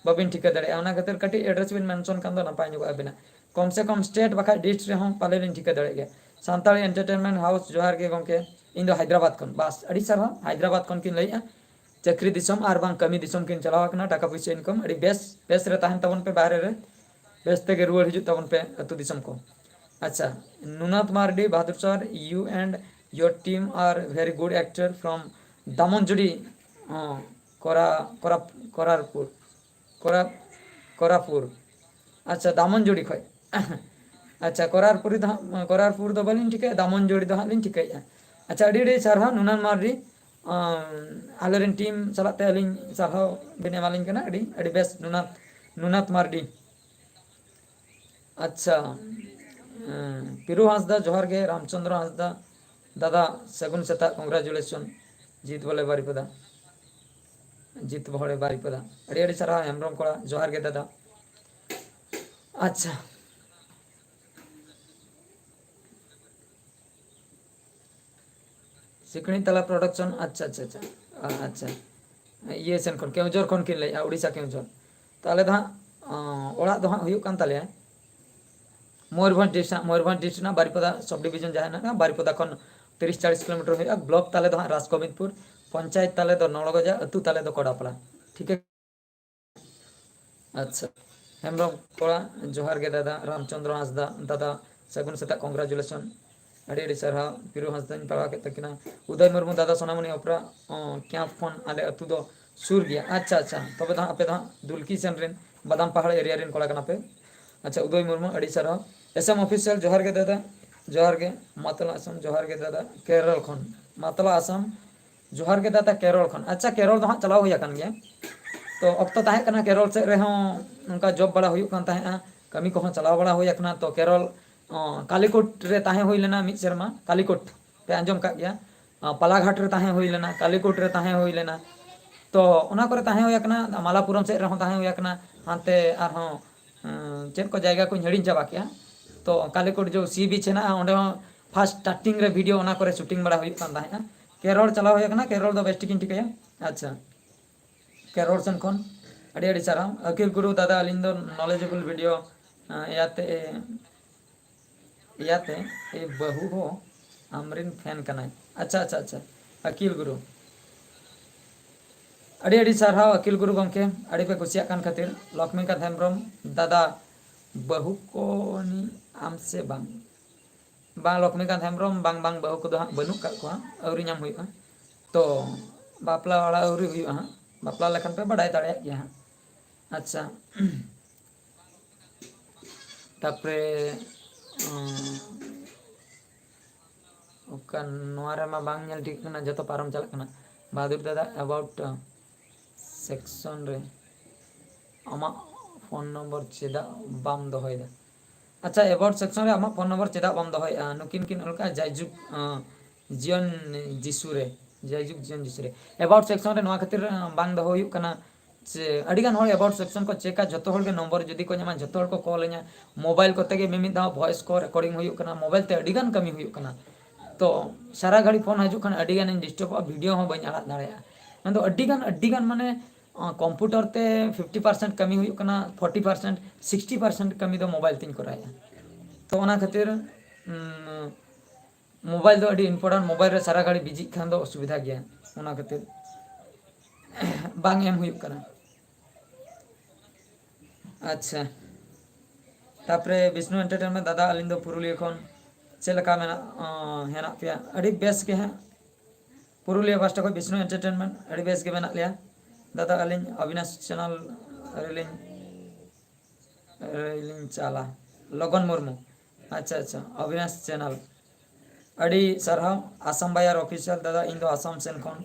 ᱵᱟᱹᱵᱤᱱ ᱴᱷᱤᱠᱟᱹ ᱫᱟᱲᱮᱭᱟᱜᱼᱟ᱾ ᱚᱱᱟ ᱠᱷᱟᱹᱛᱤᱨ ᱠᱟᱹᱴᱤᱡ ᱮᱰᱨᱮᱥ ᱵᱤᱱ ᱢᱮᱱᱥᱚᱱ ᱠᱷᱟᱱ ᱫᱚ ᱱᱟᱯᱟᱭ ᱧᱚᱜᱚᱜᱼᱟ ᱟᱹᱵᱤᱱᱟᱜ᱾ ᱠᱚᱢ ᱥᱮ ᱠᱚᱢ ᱥᱴᱮᱴ ᱵᱟᱠᱷᱟᱡ ᱰᱤᱥᱴ ᱨᱮᱦᱚᱸ ᱯᱟᱞᱮ ᱞᱤᱧ ᱴᱷᱤᱠᱟᱹ ᱫᱟᱲᱮᱭᱟᱜ ᱜᱮᱭᱟ᱾ ᱥᱟᱱᱛᱟᱲᱤ ᱮᱱᱴᱟᱨᱴᱮᱱᱢᱮᱱᱴ ᱦᱟᱣᱩᱥ, ᱡᱚᱦᱟᱨ ᱜᱮ ᱜᱚᱢᱠᱮ᱾ ᱤᱧ ᱫᱚ ᱦᱟᱭᱫᱨᱟᱵᱟᱫᱽ ᱠᱷᱚᱱ, ᱵᱟᱥ, ᱟᱹᱰᱤ ᱥᱟᱨᱦᱟᱣ᱾ ᱦᱟᱭᱫᱨᱟᱵᱟᱫᱽ ᱠᱷᱚᱱ ᱠᱤᱱ ᱞᱟᱹᱭᱮᱜᱼᱟ, ᱪᱟᱹᱠᱨᱤ ᱫᱤᱥᱚᱢ ᱟᱨ ᱵᱟᱝ ᱠᱟᱹᱢᱤ ᱫᱤᱥᱚᱢ ᱠᱤᱱ ᱪᱟᱞᱟᱣ ᱟᱠᱟᱱᱟ, ᱴᱟᱠᱟ ᱯᱩᱭᱥᱟᱹ ᱤᱱᱠᱟᱢ᱾ ᱟᱹᱰᱤ ᱵᱮᱥ, ᱵᱮᱥ ᱨᱮ ᱛᱟᱦᱮᱱ ᱛᱟᱵᱚᱱ ᱯᱮ ᱵᱟᱦᱨᱮ ᱨᱮ, ᱵᱮᱥ ᱛᱮᱜᱮ ᱨᱩᱣᱟᱹᱲ ᱦᱤᱡᱩᱜ ᱛᱟᱵᱚᱱ ᱯᱮ ᱟᱹᱛᱩ ᱫᱤᱥᱚᱢ ᱠᱚ᱾ ᱟᱪᱪᱷᱟ, ᱱᱩᱱᱟᱛ ᱢᱟᱨᱰᱤ, ᱵᱟᱦᱟᱫᱩᱨ ᱥᱟᱨ, you and your team are very good actor from ᱫᱟᱢᱚᱱᱡᱩᱰᱤ, ᱚ, ᱠᱚᱨᱟ, ᱠᱚᱨᱟ, ᱠᱚᱨᱟᱨᱯᱩᱨ, ᱠᱚᱨᱟ, ᱠᱚᱨᱟᱯᱩᱨ᱾ ᱟᱪᱪᱷᱟ, ᱫᱟᱢᱚᱱᱡᱩᱰᱤ ᱠᱷᱚᱡ᱾ ᱟᱪᱪᱷᱟ, ᱠᱚᱨᱟᱨᱯᱩᱨᱤ ᱫᱚ ᱦᱟᱸᱜ, ᱠᱚᱨᱟᱨᱯᱩᱨ ᱫᱚ ᱵᱟᱹᱞᱤᱧ ᱴᱷᱤᱠᱟᱹᱭᱟ, ᱫᱟᱢᱚᱱᱡᱩᱰᱤ ᱫᱚ ᱦᱟᱸᱜ ᱞᱤᱧ ᱴᱷᱤᱠᱟᱹᱭᱮᱫᱼᱟ᱾ ᱟᱪᱪᱷᱟ, ᱟᱹᱰᱤ ᱟᱹᱰᱤ ᱥᱟᱨᱦᱟᱣ ᱱᱩᱱᱟᱱ ᱢᱟᱨᱰᱤ, ᱟᱢ, ᱟᱞᱮᱨᱮᱱ ᱴᱤᱢ ᱥᱟᱞᱟᱜ ᱛᱮ ᱟᱹᱞᱤᱧ ᱥᱟᱨᱦᱟᱣ ᱵᱮᱱ ᱮᱢᱟᱞᱤᱧ ᱠᱟᱱᱟ, ᱟᱹᱰᱤ ᱟᱹᱰᱤ ᱵᱮᱥ ᱱᱩᱱᱟᱛ, ᱱᱩᱱᱟᱛ ᱢᱟᱨᱰᱤ᱾ ᱟᱪᱪᱷᱟ, ᱮᱸ, ᱯᱤᱨᱩ ᱦᱟᱸᱥᱫᱟ ᱡᱚᱦᱟᱨ ᱜᱮ, ᱨᱟᱢᱪᱚᱸᱫᱽᱨᱚ ᱦᱟᱸᱥᱫᱟ ᱫᱟᱫᱟ ᱥᱟᱹᱜᱩᱱ ᱥᱮᱛᱟᱜ, congratulation, ᱡᱤᱛ ᱵᱚᱞᱮ ᱵᱟᱨᱤᱯᱟᱫᱟ, ᱡᱤᱛ ᱵᱚᱦᱚᱲᱮ ᱵᱟᱨᱤᱯᱟᱫᱟ᱾ ᱟᱹᱰᱤ ᱟᱹᱰᱤ ᱥᱟᱨᱦᱟᱣ ᱦᱮᱢᱵᱨᱚᱢ ᱠᱚᱲᱟ, ᱡᱚᱦᱟᱨ ᱜᱮ ᱫᱟᱫᱟ᱾ ᱟᱪᱪᱷᱟ, ᱥᱤᱠᱲᱤ ᱛᱟᱞᱟ production, ᱟᱪᱪᱷᱟ ᱟᱪᱪᱷᱟ ᱟᱪᱪᱷᱟ, ᱟᱪᱪᱷᱟ, ᱤᱭᱟᱹ ᱥᱮᱱ ᱠᱷᱚᱱ, ᱠᱮᱣᱡᱷᱚᱨ ᱠᱷᱚᱱ ᱠᱤᱱ ᱞᱟᱹᱭᱮᱫᱼᱟ, ᱩᱲᱤᱥᱥᱟ ᱠᱮᱣᱡᱷᱚᱨ᱾ ᱛᱟᱦᱚᱞᱮ ᱫᱚ ᱦᱟᱸᱜ, ᱚᱸ, ᱚᱲᱟᱜ ᱫᱚ ᱦᱟᱸᱜ ᱦᱩᱭᱩᱜ ᱠᱟᱱ ᱛᱟᱞᱮᱭᱟ ᱢᱚᱭᱩᱨᱵᱷᱚᱸᱡᱽ district ᱨᱮᱱᱟᱜ, ᱢᱚᱭᱩᱨᱵᱷᱚᱸᱡᱽ district ᱨᱮᱱᱟᱜ ᱵᱟᱨᱤᱯᱟᱫᱟ subdivision ᱡᱟᱦᱟᱸ ᱦᱮᱱᱟᱜᱼᱟ, ᱵᱟᱨᱤᱯᱟᱫᱟ ᱠᱷᱚᱱ ᱛᱤᱨᱤᱥ ᱪᱟᱞᱤᱥ ᱠᱤᱞᱳᱢᱤᱴᱟᱨ ᱦᱩᱭᱩᱜᱼᱟ᱾ Block ᱛᱟᱞᱮ ᱫᱚ ᱦᱟᱸᱜ ᱨᱟᱡᱽᱜᱳᱵᱤᱱᱫᱽᱯᱩᱨ, ᱯᱚᱧᱪᱟᱭᱮᱛ ᱛᱟᱞᱮ ᱫᱚ ᱱᱚᱲᱜᱚᱡᱟ, ᱟᱹᱛᱩ ᱛᱟᱞᱮ ᱫᱚ ᱠᱚᱰᱟᱯᱟᱲᱟ᱾ ᱴᱷᱤᱠ ᱟᱪᱪᱷᱟ, ᱦᱮᱢᱵᱨᱚᱢ ᱠᱚᱲᱟ, ᱡᱚᱦᱟᱨ ᱜᱮ ᱫᱟᱫᱟ᱾ ᱨᱟᱢᱪᱚᱸᱫᱽᱨᱚ ᱦᱟᱸᱥᱫᱟ, ᱫᱟᱫᱟ, ᱥᱟᱹᱜᱩᱱ ᱥᱮᱛᱟᱜ, congratulation᱾ ᱟᱹᱰᱤ ᱟᱹᱰᱤ ᱥᱟᱨᱦᱟᱣ᱾ ᱯᱤᱨᱩ ᱦᱟᱸᱥᱫᱟᱧ ᱯᱟᱲᱦᱟᱣ ᱠᱮᱫ ᱛᱟᱹᱠᱤᱱᱟ᱾ ᱩᱫᱚᱭ ᱢᱩᱨᱢᱩ, ᱫᱟᱫᱟ ᱥᱳᱱᱟᱢᱩᱱᱤ ᱚᱯᱮᱨᱟ, ᱚ, camp ᱠᱷᱚᱱ ᱟᱞᱮ ᱟᱹᱛᱩ ᱫᱚ ᱥᱩᱨ ᱜᱮᱭᱟ᱾ ᱟᱪᱪᱷᱟ ᱟᱪᱪᱷᱟ, ᱛᱚᱵᱮ ᱫᱚ ᱦᱟᱸᱜ ᱟᱯᱮ ᱫᱚ ᱦᱟᱸᱜ ᱫᱩᱞᱠᱤ ᱥᱮᱱ ᱨᱮᱱ, ᱵᱟᱫᱟᱢ ᱯᱟᱦᱟᱲ area ᱨᱮᱱ ᱠᱚᱲᱟ ᱠᱟᱱᱟ ᱯᱮ᱾ ᱟᱪᱪᱷᱟ, ᱩᱫᱚᱭ ᱢᱩᱨᱢᱩ, ᱟᱹᱰᱤ ᱥᱟᱨᱦᱟᱣ᱾ S M Official, ᱡᱚᱦᱟᱨ ᱜᱮ ᱫᱟᱫᱟ, ᱡᱚᱦᱟᱨ ᱜᱮ᱾ ᱢᱟᱛᱞᱟ ᱟᱥᱟᱢ, ᱡᱚᱦᱟᱨ ᱜᱮ ᱫᱟᱫᱟ, ᱠᱮᱨᱚᱞ ᱠᱷᱚᱱ᱾ ᱢᱟᱛᱞᱟ ᱟᱥᱟᱢ, ᱡᱚᱦᱟᱨ ᱜᱮ ᱫᱟᱫᱟ, ᱠᱮᱨᱚᱞ ᱠᱷᱚᱱ᱾ ᱟᱪᱪᱷᱟ, ᱠᱮᱨᱚᱞ ᱫᱚ ᱦᱟᱸᱜ ᱪᱟᱞᱟᱣ ᱦᱩᱭ ᱟᱠᱟᱱ ᱜᱮᱭᱟ᱾ ᱛᱚ, ᱚᱠᱛᱚ ᱛᱟᱦᱮᱸ ᱠᱟᱱᱟ, ᱠᱮᱨᱚᱞ ᱥᱮᱫ ᱨᱮᱦᱚᱸ ᱱᱚᱝᱠᱟ job ᱵᱟᱲᱟ ᱦᱩᱭᱩᱜ ᱠᱟᱱ ᱛᱟᱦᱮᱸᱜᱼᱟ, ᱠᱟᱹᱢᱤ ᱠᱚᱦᱚᱸ ᱪᱟᱞᱟᱣ ᱵᱟᱲᱟ ᱦᱩᱭ ᱟᱠᱟᱱᱟ᱾ ᱛᱚ, ᱠᱮᱨᱚᱞ, ᱚ, ᱠᱟᱞᱤᱠᱚᱴ ᱨᱮ ᱛᱟᱦᱮᱸ ᱦᱩᱭ ᱞᱮᱱᱟ ᱢᱤᱫ ᱥᱮᱨᱢᱟ᱾ ᱠᱟᱞᱤᱠᱚᱴ ᱯᱮ ᱟᱸᱡᱚᱢ ᱠᱟᱜ ᱜᱮᱭᱟ? ᱚ, ᱯᱟᱞᱟᱜᱷᱟᱴ ᱨᱮ ᱛᱟᱦᱮᱸ ᱦᱩᱭ ᱞᱮᱱᱟ, ᱠᱟᱞᱤᱠᱚᱴ ᱨᱮ ᱛᱟᱦᱮᱸ ᱦᱩᱭ ᱞᱮᱱᱟ᱾ ᱛᱚ, ᱚᱱᱟ ᱠᱚᱨᱮ ᱛᱟᱦᱮᱸ ᱦᱩᱭ ᱟᱠᱟᱱᱟ, ᱢᱟᱞᱟᱯᱩᱨᱚᱢ ᱥᱮᱫ ᱨᱮᱦᱚᱸ ᱛᱟᱦᱮᱸ ᱦᱩᱭ ᱟᱠᱟᱱᱟ, ᱦᱟᱱᱛᱮ ᱟᱨᱦᱚᱸ ᱮᱸ, ᱪᱮᱫ ᱠᱚ ᱡᱟᱭᱜᱟ ᱠᱚᱧ ᱦᱤᱲᱤᱧ ᱪᱟᱵᱟ ᱠᱮᱜᱼᱟ᱾ ᱛᱚ, ᱠᱟᱞᱤᱠᱚᱴ ᱡᱮ sea beach ᱦᱮᱱᱟᱜᱼᱟ, ᱚᱸᱰᱮ ᱦᱚᱸ first starting ᱨᱮ video ᱚᱱᱟ ᱠᱚᱨᱮ shooting ᱵᱟᱲᱟ ᱦᱩᱭᱩᱜ ᱠᱟᱱ ᱛᱟᱦᱮᱸᱜᱼᱟ᱾ ᱠᱮᱨᱚᱞ ᱪᱟᱞᱟᱣ ᱦᱩᱭ ᱟᱠᱟᱱᱟ, ᱠᱮᱨᱚᱞ ᱫᱚ ᱵᱮᱥ ᱴᱷᱤᱠᱤᱧ ᱴᱷᱤᱠᱟᱹᱭᱟ᱾ ᱟᱪᱪᱷᱟ, ᱠᱮᱨᱚᱞ ᱥᱮᱱ ᱠᱷᱚᱱ ᱟᱹᱰᱤ ᱟᱹᱰᱤ ᱥᱟᱨᱦᱟᱣ᱾ ᱟᱹᱠᱤᱞ ᱜᱩᱨᱩ ᱫᱟᱫᱟ, ᱟᱹᱞᱤᱧ ᱫᱚ knowledgeable video, ᱮᱸ, ᱤᱭᱟᱛᱮ, ᱤᱭᱟᱛᱮ ᱮ ᱵᱟᱹᱦᱩ ᱦᱚᱸ ᱟᱢᱨᱮᱱ ᱯᱷᱮᱱ ᱠᱟᱱᱟᱭ᱾ ᱟᱪᱪᱷᱟ, ᱟᱪᱪᱷᱟ, ᱟᱪᱪᱷᱟ᱾ ᱟᱹᱠᱤᱞ ᱜᱩᱨᱩ, ᱟᱹᱰᱤ ᱟᱹᱰᱤ ᱥᱟᱨᱦᱟᱣ ᱟᱹᱠᱤᱞ ᱜᱩᱨᱩ ᱜᱚᱢᱠᱮ, ᱟᱹᱰᱤ ᱯᱮ ᱠᱩᱥᱤᱭᱟᱜ ᱠᱟᱱ ᱠᱷᱟᱹᱛᱤᱨ᱾ ᱞᱚᱠᱷᱢᱤᱠᱟᱱᱛ ᱦᱮᱢᱵᱨᱚᱢ, ᱫᱟᱫᱟ, ᱵᱟᱹᱦᱩ ᱠᱚ ᱱᱤ ᱟᱢ ᱥᱮ ᱵᱟᱝ? ᱵᱟᱝ, ᱞᱚᱠᱷᱢᱤᱠᱟᱱᱛ ᱦᱮᱢᱵᱨᱚᱢ, ᱵᱟᱝ, ᱵᱟᱝ, ᱵᱟᱹᱦᱩ ᱠᱚᱫᱚ ᱦᱟᱸᱜ ᱵᱟᱹᱱᱩᱜ ᱠᱟᱜ ᱠᱚᱣᱟ, ᱟᱹᱣᱨᱤ ᱧᱟᱢ ᱦᱩᱭᱩᱜᱼᱟ᱾ ᱛᱚ ᱵᱟᱯᱞᱟ ᱚᱲᱟᱜ ᱟᱹᱣᱨᱤ ᱦᱩᱭᱩᱜᱼᱟ ᱦᱟᱸᱜ, ᱵᱟᱯᱞᱟ ᱞᱮᱠᱷᱟᱱ ᱯᱮ ᱵᱟᱰᱟᱭ ᱫᱟᱲᱮᱭᱟᱜ ᱜᱮᱭᱟ ᱦᱟᱸᱜ᱾ ᱟᱪᱪᱷᱟ᱾ ᱛᱟᱯᱚᱨᱮ, ᱩᱸ, ᱚᱠᱟ ᱱᱚᱣᱟ ᱨᱮᱢᱟ ᱵᱟᱝ ᱧᱮᱞ ᱴᱷᱤᱠ ᱠᱟᱱᱟ, ᱡᱚᱛᱚ ᱯᱟᱨᱚᱢ ᱪᱟᱞᱟᱜ ᱠᱟᱱᱟ᱾ ᱵᱟᱦᱟᱫᱩᱨ ᱫᱟᱫᱟ, about section ᱨᱮ ᱟᱢᱟᱜ ᱯᱷᱳᱱ ᱱᱚᱢᱵᱚᱨ ᱪᱮᱫᱟᱜ ᱵᱟᱢ ᱫᱚᱦᱚᱭᱮᱫᱟ? ᱟᱪᱪᱷᱟ, about section ᱨᱮ ᱟᱢᱟᱜ ᱯᱷᱳᱱ ᱱᱚᱢᱵᱚᱨ ᱪᱮᱫᱟᱜ ᱵᱟᱢ ᱫᱚᱦᱚᱭᱮᱫᱼᱟ? ᱱᱩᱠᱤᱱ ᱠᱤᱱ ᱚᱞ ᱠᱟᱜᱼᱟ, ᱡᱟᱭᱡᱩᱜᱽ, ᱟᱸ, ᱡᱤᱭᱚᱱ ᱡᱤᱥᱩ ᱨᱮ, ᱡᱟᱭᱡᱩᱜᱽ ᱡᱤᱭᱚᱱ ᱡᱤᱥᱩ ᱨᱮ᱾ About section ᱨᱮ ᱱᱚᱣᱟ ᱠᱷᱟᱹᱛᱤᱨ, ᱟᱸ, ᱵᱟᱝ ᱫᱚᱦᱚ ᱦᱩᱭᱩᱜ ᱠᱟᱱᱟ ᱡᱮ ᱟᱹᱰᱤᱜᱟᱱ ᱦᱚᱲ about section ᱠᱚ ᱪᱮᱠᱟ, ᱡᱚᱛᱚ ᱦᱚᱲ ᱜᱮ ᱱᱚᱢᱵᱚᱨ ᱡᱩᱫᱤ ᱠᱚ ᱧᱟᱢᱟ, ᱡᱚᱛᱚ ᱦᱚᱲ ᱠᱚ ᱠᱚᱞ ᱟᱹᱧᱟ᱾ ᱢᱳᱵᱟᱭᱤᱞ ᱠᱚᱛᱮ ᱜᱮ ᱢᱤᱢᱤᱫ ᱫᱷᱟᱣ voice ᱠᱚ recording ᱦᱩᱭᱩᱜ ᱠᱟᱱᱟ, ᱢᱳᱵᱟᱭᱤᱞ ᱛᱮ ᱟᱹᱰᱤᱜᱟᱱ ᱠᱟᱹᱢᱤ ᱦᱩᱭᱩᱜ ᱠᱟᱱᱟ᱾ ᱛᱚ ᱥᱟᱨᱟ ᱜᱷᱟᱹᱲᱤ ᱯᱷᱳᱱ ᱦᱤᱡᱩᱜ ᱠᱷᱟᱱ ᱟᱹᱰᱤ ᱜᱟᱱᱤᱧ ᱰᱤᱥᱴᱟᱵᱚᱜᱼᱟ, ᱵᱷᱤᱰᱤᱭᱳ ᱦᱚᱸ ᱵᱟᱹᱧ ᱟᱲᱟᱜ ᱫᱟᱲᱮᱭᱟᱜᱼᱟ᱾ ᱢᱮᱱᱫᱚ ᱟᱹᱰᱤ ᱜᱟᱱ, ᱟᱹᱰᱤ ᱜᱟᱱ ᱢᱟᱱᱮ, ᱟᱸ, ᱠᱚᱢᱯᱤᱭᱩᱴᱟᱨ ᱛᱮ fifty percent ᱠᱟᱹᱢᱤ ᱦᱩᱭᱩᱜ ᱠᱟᱱᱟ, forty percent, sixty percent ᱠᱟᱹᱢᱤ ᱫᱚ ᱢᱳᱵᱟᱭᱤᱞ ᱛᱤᱧ ᱠᱚᱨᱟᱣᱮᱫᱼᱟ᱾ ᱛᱚ ᱚᱱᱟ ᱠᱷᱟᱹᱛᱤᱨ, ᱩᱸ, ᱢᱳᱵᱟᱭᱤᱞ ᱫᱚ ᱟᱹᱰᱤ important, ᱢᱳᱵᱟᱭᱤᱞ ᱨᱮ ᱥᱟᱨᱟ ᱜᱷᱟᱹᱲᱤ ᱵᱤᱡᱤᱜ ᱠᱷᱟᱱ ᱫᱚ ᱚᱥᱩᱵᱤᱫᱷᱟ ᱜᱮᱭᱟ, ᱚᱱᱟ ᱠᱷᱟᱹᱛᱤᱨ ᱵᱟᱝ ᱮᱢ ᱦᱩᱭᱩᱜ ᱠᱟᱱᱟ᱾ ᱟᱪᱪᱷᱟ, ᱛᱟᱯᱚᱨᱮ ᱵᱤᱥᱱᱩ ᱮᱱᱴᱟᱨᱴᱮᱱᱢᱮᱱᱴ, ᱫᱟᱫᱟ ᱟᱹᱞᱤᱧ ᱫᱚ ᱯᱩᱨᱩᱞᱤᱭᱟᱹ ᱠᱷᱚᱱ, ᱪᱮᱫ ᱞᱮᱠᱟ ᱢᱮᱱᱟᱜ, ᱚ, ᱦᱮᱱᱟᱜ ᱯᱮᱭᱟ? ᱟᱹᱰᱤ ᱵᱮᱥ ᱜᱮ ᱦᱟᱸᱜ᱾ ᱯᱩᱨᱩᱞᱤᱭᱟᱹ ᱯᱟᱥᱴᱟ ᱠᱷᱚᱱ ᱵᱤᱥᱱᱩ ᱮᱱᱴᱟᱨᱴᱮᱱᱢᱮᱱᱴ, ᱟᱹᱰᱤ ᱵᱮᱥ ᱜᱮ ᱢᱮᱱᱟᱜ ᱞᱮᱭᱟ᱾ ᱫᱟᱫᱟ ᱟᱹᱞᱤᱧ ᱚᱵᱤᱱᱟᱥ ᱪᱮᱱᱮᱞ ᱨᱮᱞᱤᱧ, ᱨᱮᱞᱤᱧ ᱪᱟᱞᱟ᱾ ᱞᱚᱜᱚᱱ ᱢᱩᱨᱢᱩ, ᱟᱪᱪᱷᱟ, ᱟᱪᱪᱷᱟ, ᱚᱵᱤᱱᱟᱥ ᱪᱮᱱᱮᱞ, ᱟᱹᱰᱤ ᱥᱟᱨᱦᱟᱣ᱾ ᱟᱥᱟᱢ ᱵᱟᱭᱟᱨ ᱚᱯᱷᱤᱥᱤᱭᱟᱞ, ᱫᱟᱫᱟ ᱤᱧ ᱫᱚ ᱟᱥᱟᱢ ᱥᱮᱱ ᱠᱷᱚᱱ᱾